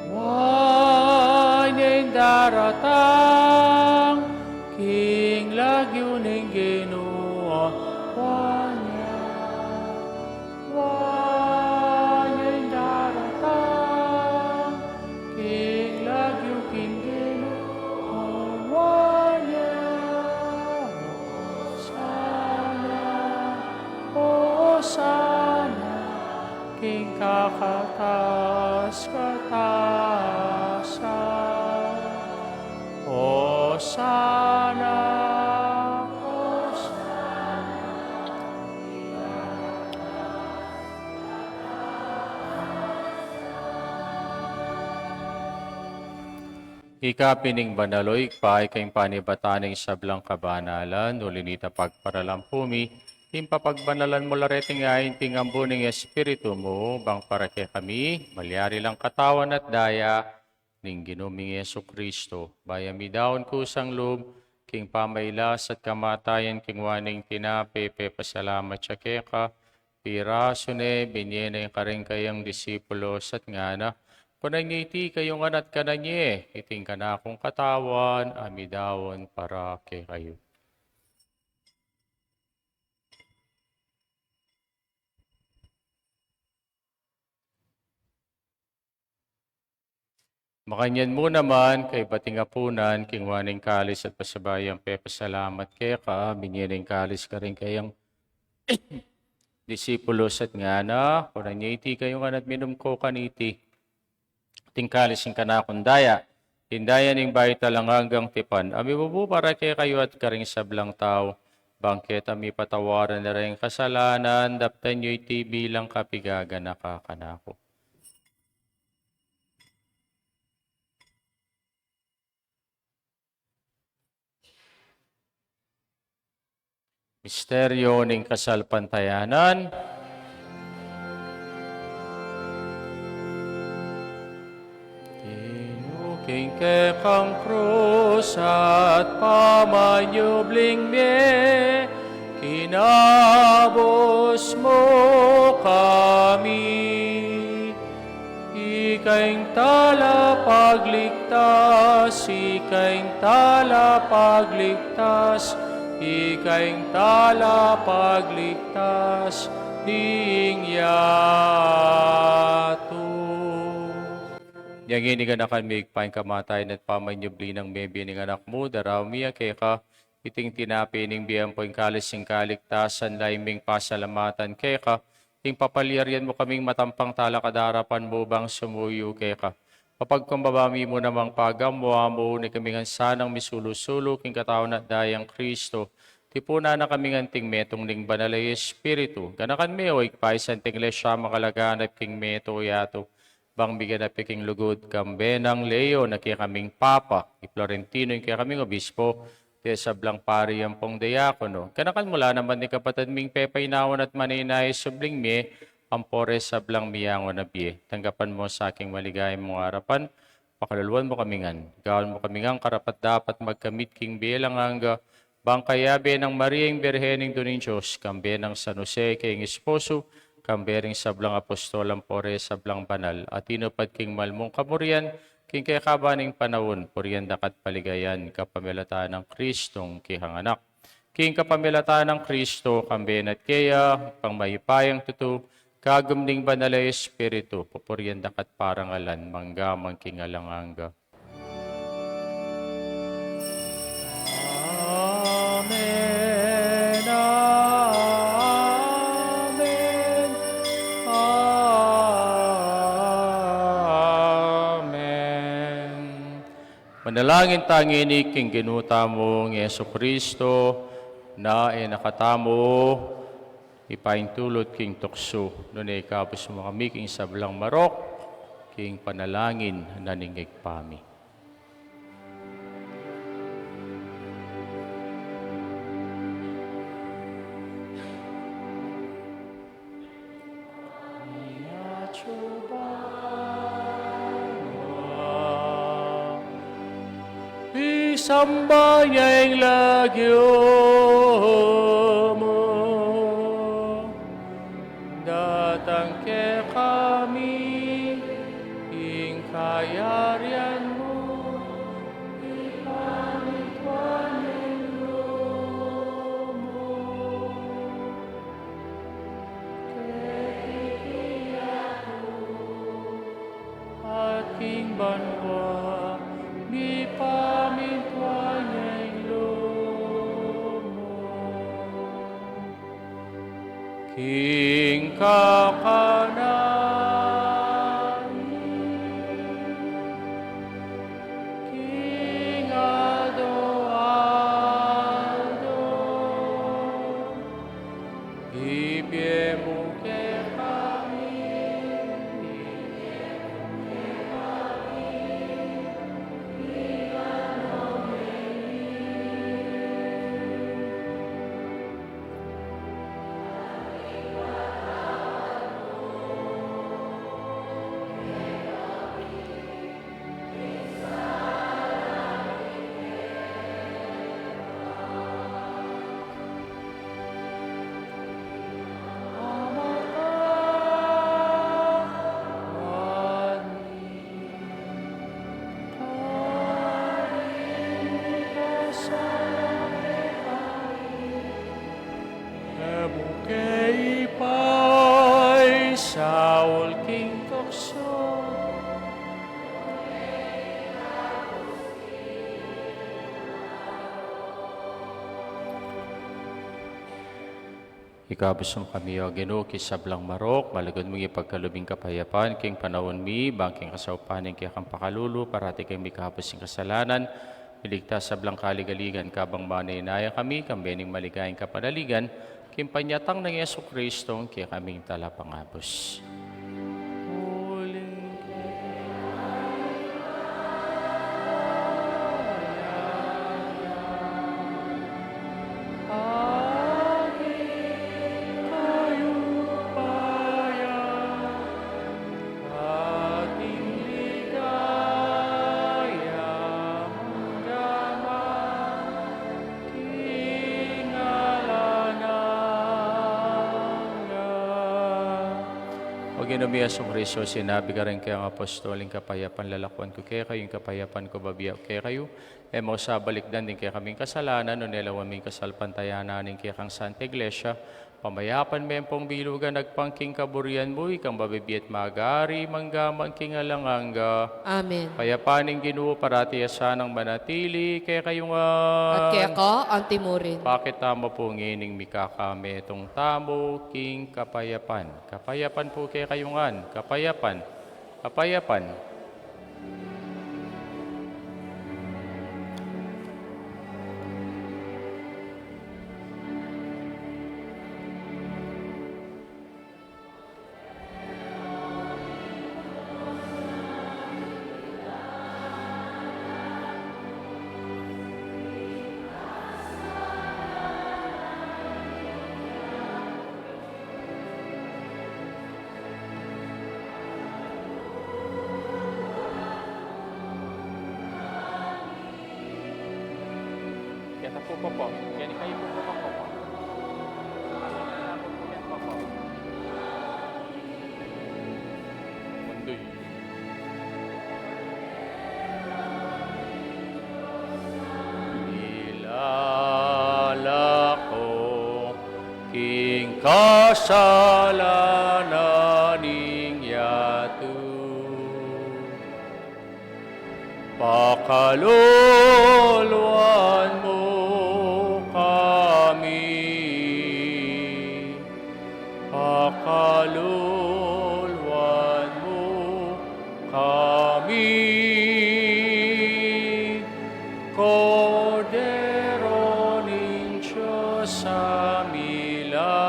Wa nya ing daratang king lagyu ning Ginu, wa nya. Wa nya ing daratang king lagyu king Ginu, wa nya. Osana, Osana, king kakatas-katasan. Osana, Osana. Ika pin ing banal, o Ibpa, ika ing panibatan ning sablang kabanalan, uli nita pagparalampu mi ing papagbanalan mu la reting ain king ambu ning Espiritu mu, bang para kekami malyari lang katawan at daya ning Ginu ming Jesucristo. Bayu mi daun kusang lub king pamailas at kamatayan, kinua ne ing tinape, pepasalamat ya keka, pirasu ne, binye ne karing kayang disipulos at ngana: Kunan ye iti kayu ngan at kanan ye, iti ing kanakung katawan a midaun para kekayu. Makanyan mu naman, kaybat ning apunan, kinua ne ing kalis at pasabayang pepasalamat keka, binye ne ing kalis karing kayang disipulos at ngana: Kunan ye iti kayu ngan at minum ko kaniti, iti ing kalis ning kanakung daya, ing daya ning bayu at alang anggang tipan, a mibubu para kekayu at karing sablang tau, bang keta mipatawaran na la ring kasalanan. Daptan yu iti bilang kapigaganaka kanaku. Misteryo ning kasalpantayanan. King kekang krus at pamanyubling mie, kinabus mu kami. Ika ing talapagligtas, ika ing talapagligtas, ika ing talapagligtas ning yatu. Inya ngeni, ganakan mi, Ibpa, ing kamatayan at pamanyubli nang mebie ning Anak mu, daraun mi ya keka iting tinape ning bie ampo ing kalis ning kaligtasan, lalam ming pasalamatan keka, ing papalyarian mu kaming matampang talakad king arapan mu bang sumuyu keka. Papagkumbaba mi mu namang pagamu-amu, nung ikami ngan sanang misulu-sulu king katawan at dayang Kristo, tipunan na kami ngan king metung ning Banal a Espiritu. Ganakan me, o Ibpa, ing Santa Iglesia makalaganap king metung yatu, bang miganap ya king lugud, kambe nang Leo a kekaming Papa, i Florentino a kekaming Obispo, ding sablang pari ampong diakono. Ganakan mu la naman ding kapatad ming pepainawan at maninaya subling mie, ampo ring sablang miyangu na bie. Tanggapan mu sa king maligaya mung arapan, pakaluluan mu kami ngan. Gawan mu kami ngan karapat-dapat magkamit king bie alang angga, bang kayabe nang Maria ing Birhen Indu ning Dios, kambe nang San Jose a kayang esposo, kambe ring sablang apostol ampo ring sablang banal a tinupad king mal mung kamurian, king kekaban ning panaun, purian da ka at paligayan kapamilatan nang Kristong kekang Anak. King kapamilatan nang Kristo, kambe na at keya, Ibpang mayupayang tutu, kagum ning Banal a Espiritu, pupurian da ka at parangalan, mangga man king alang angga. Amen, amen, amen. Manalangin ta ngeni king Ginu tamung Jesucristo, na e na katamu ipaintulut king tuksu, nune ikabus mu kami king sablang marok, king panalangin na ning Ibpa mi. Isamban ya ing lagyu mu. Datang kekami ing kayarian mu, ipamintuan ing lub mu. Keti king yatu at king banua, mipamintuan ya ing lub mu. King kakanan, king aldo-aldo, ibie mu kekami. E mu ke ipaisaul king tuksu. Ikabus mu kami, O Ginu, king sablang marok, malugud mung ipagkalub ing kapayapan king panaun mi, ban king kasaupan ning kekang pakalulu, parati kaming mikabus king kasalanan, miligtas king sablang kaligaligan, kabang manenaya kami, kambe ning maligayang kapanaligan, king panyatang nang Jesucristo, ing kekaming Talapangabus. Uling O Ginu mi Jesucristo, sinabi mu karing kekang apostol, ing kapayapan lalakuan ku kekayu, ing kapayapan ku bibie ku kekayu. E mu sa balikdan ding kekaming kasalanan, nune lawan mu ing kasalpantayanan ning kekang Santa Iglesia, pamayapan me ampong bilugan agpang king kaburian mu, ikang mabibie at magari, mangga man king alang angga. Amen. Ing kapayapan ning Ginu parati ya sanang manatili kekayu ngan. At keka anti murin. Pakit tamu pu ngening mikakametung tamu king kapayapan. Kapayapan pu kekayu ngan, kapayapan, kapayapan. Keta pu, Popo. Keni kayu pu, Popo. Keta pu, Popo. Munduy. Ila la kasalanan ning yatu. Pakaluluan mu kami, pakaluluan mu kami, Kordero ning Dios a milalako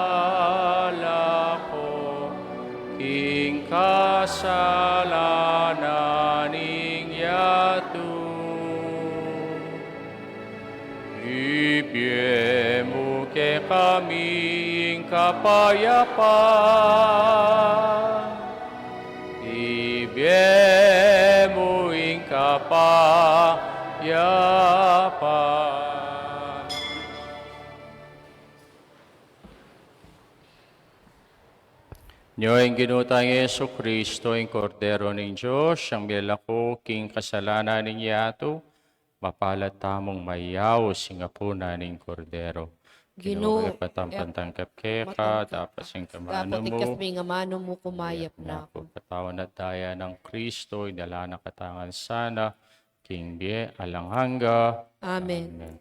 king kasalanan ning yatu. Ibie mu kekami ing kapayapan, ibie mu ing kapayapan. Nyo ing Ginu tang Jesucristo, ing Kordero ning Dios, yang milalako king kasalanan ning yatu, mapalad tamung mayaus ing apunan ning Kordero. Ginu, Ginu, e ku kaybat pantangkap keka, matangkap dapasing ka mu ing amanu mu, ikas mu ing amanu mu, kumayap na ku. Katawan at daya nang Kristo, idala na katamu ngan sana king bie alang angga. Amen. Amen.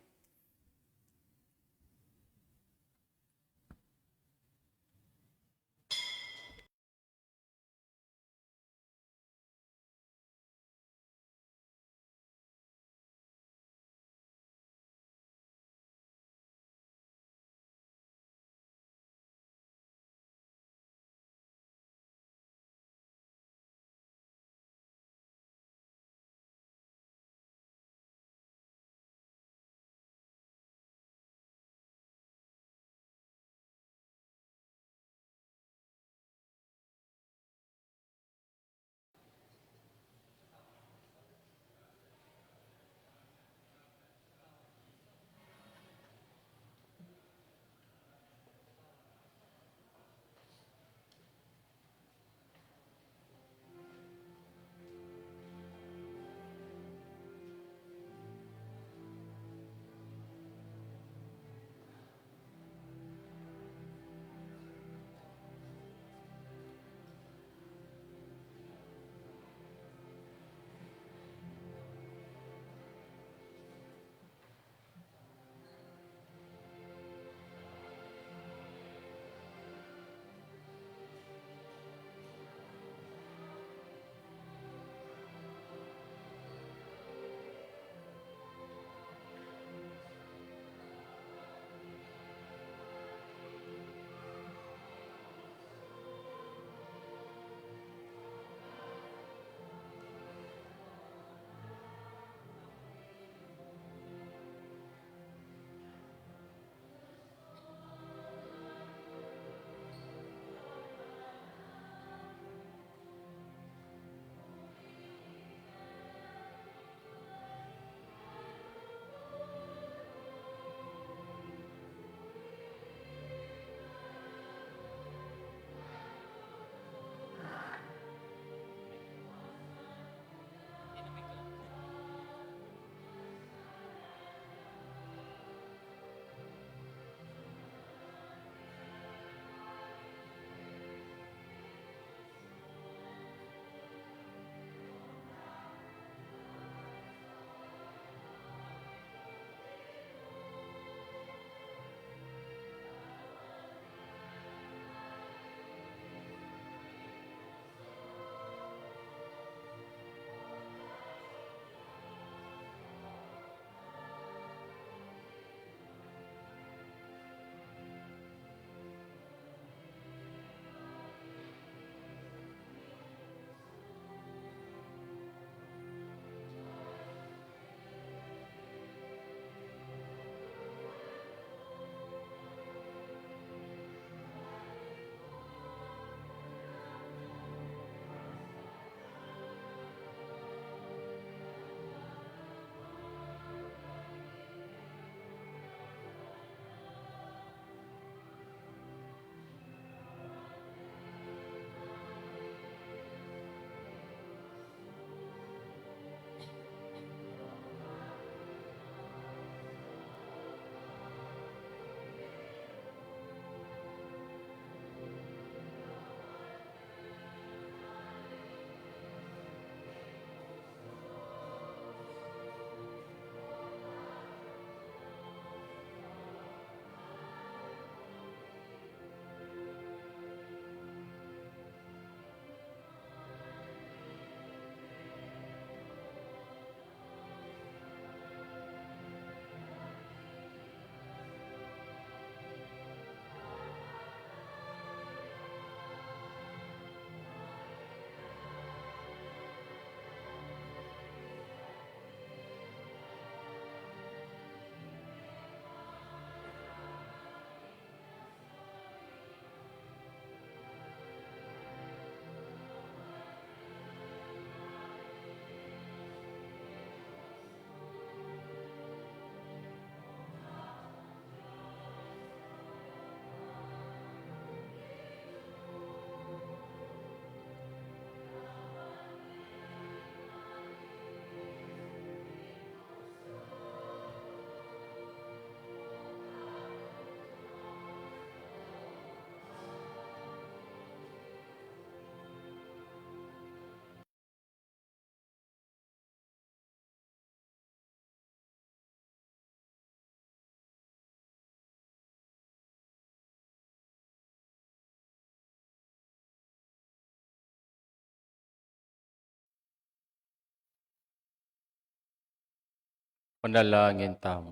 Manalangin tamu.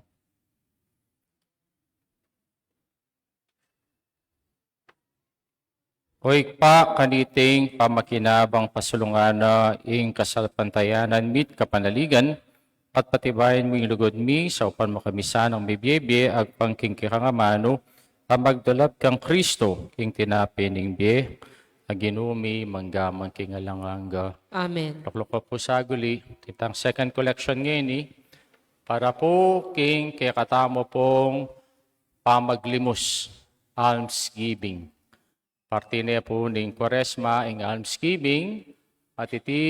O Ibpa, kaniting pamakinabang pasulungan na ing kasalpantayanan mi't kapanaligan, at patibayan mu ing lugud mi, saupan mu kami sanang mibie-bie agpang king kekang amanu, a magdalap kang Kristo, ing tinape ning bie, a Ginu mi mangga man king alang angga. Amen. Lukluk pu saguli, itang second collection ngeni, para pu king kekatamu pung pamaglimus, almsgiving. Parti ne pu ning Kuaresma ing almsgiving, at iti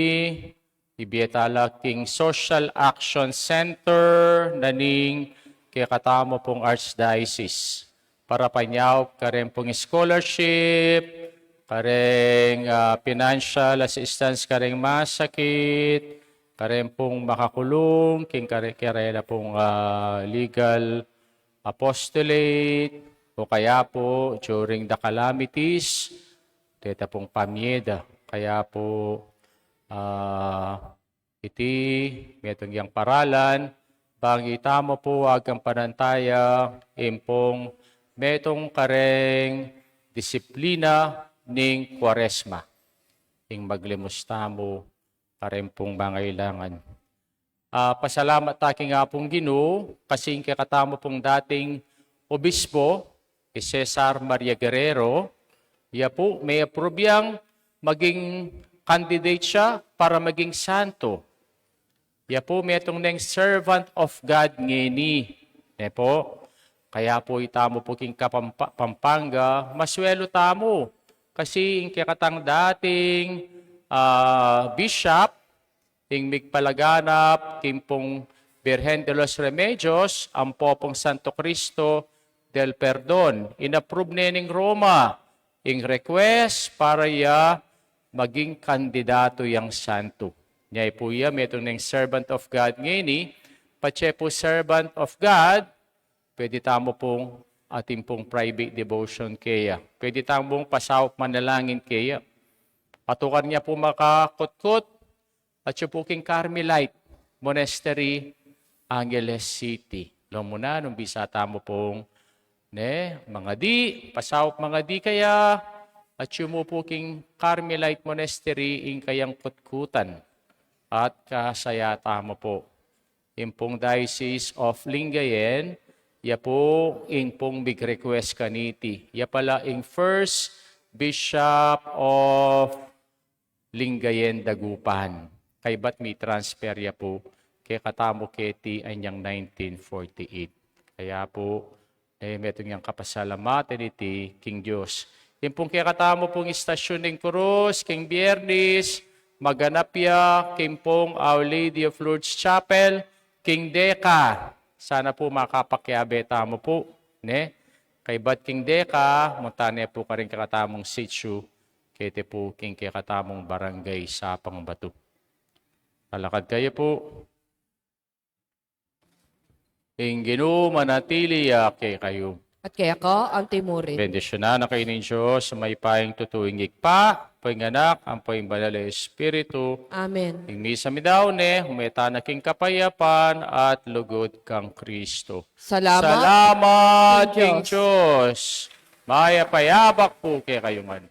ibie ta la king Social Action Center na ning kekatamu pung Archdiocese. Para panyaup kareng pung scholarship, kareng, ah, financial assistance kareng masakit, kareng pung makakulung, king kare-, karela pung, ah, legal apostolate, o kaya pu during the calamities, deta pung pamye da. Kaya pu, ah, iti metung yang paralan, bang itamu pu agampanan taya, ing pung metung kareng disiplina ning Kuaresma, ing maglimus tamu kareng pung mangailangan. Ah, pasalamat ta king Apung Ginu, kasi ing kekatamu pung dating obispo, i Cesar Maria Guerrero, ya pu, me-approve yang maging candidate siya para maging santo. Ya pu, metung neng servant of God ngeni. Ne pu? Kaya pu itamu pu king Kapampa-, Pampanga, maswelu tamu. Kasi ing kekatang dating, ah, bishop, ing migpalaganap king pung Birhen de los Remedios, ampo pung Santo Cristo del Perdon. In-approve ne ning Roma ing request para ya maging kandidato yang santo. Nya pu ya, metung neng servant of God ngeni, patse pu servant of God, pwede tamu pung atin pung private devotion keya. Pwede tamu pung pasaup manalangin keya. Patukan ya pu makakutkut, atyu pu king Carmelite Monastery, Angeles City. Lo mu na, nung bisa tamu pung, ne, mangadi, pasaup mangadi keya, atyu mu pu king Carmelite Monastery ing kayang kutkutan. At kasaya tamu pu. Ing pung Diocese of Lingayen, ya pu ing pung mig-request kaniti. Ya pala ing first Bishop of Lingayen, Dagupan. Kaybat mi-transfer ya pu kekatamu keti anyang nineteen forty-eight. Kaya pu, e, metung yang kapasalamatan iti king Dios. Ing pung kekatamu pung Estacion ning Cruz, king Biernes, maganap ya king pung Our Lady of Lourdes Chapel, king Deca. Sana pu makapakiabe tamu pu, ne? Kaybat king Deca, munta ne pu karing kekatamung sitio, keti pu king kekatamung barangay Sapang Batu. Lalakad kayu pu. Ing Ginu manatili ya kekayu. At keka antimurin. Bendisyunan na kayu ning Dios, mayupayang tutu, ing Ibpa, ampo ing Anak, ampo ing Banal a Espiritu. Amen. Ing misa mi daun ne, ume tana king kapayapan at lugud kang Kristo. Salamat, salamat king Dios. King Dios. Mayap a abak pu kekayu ngan.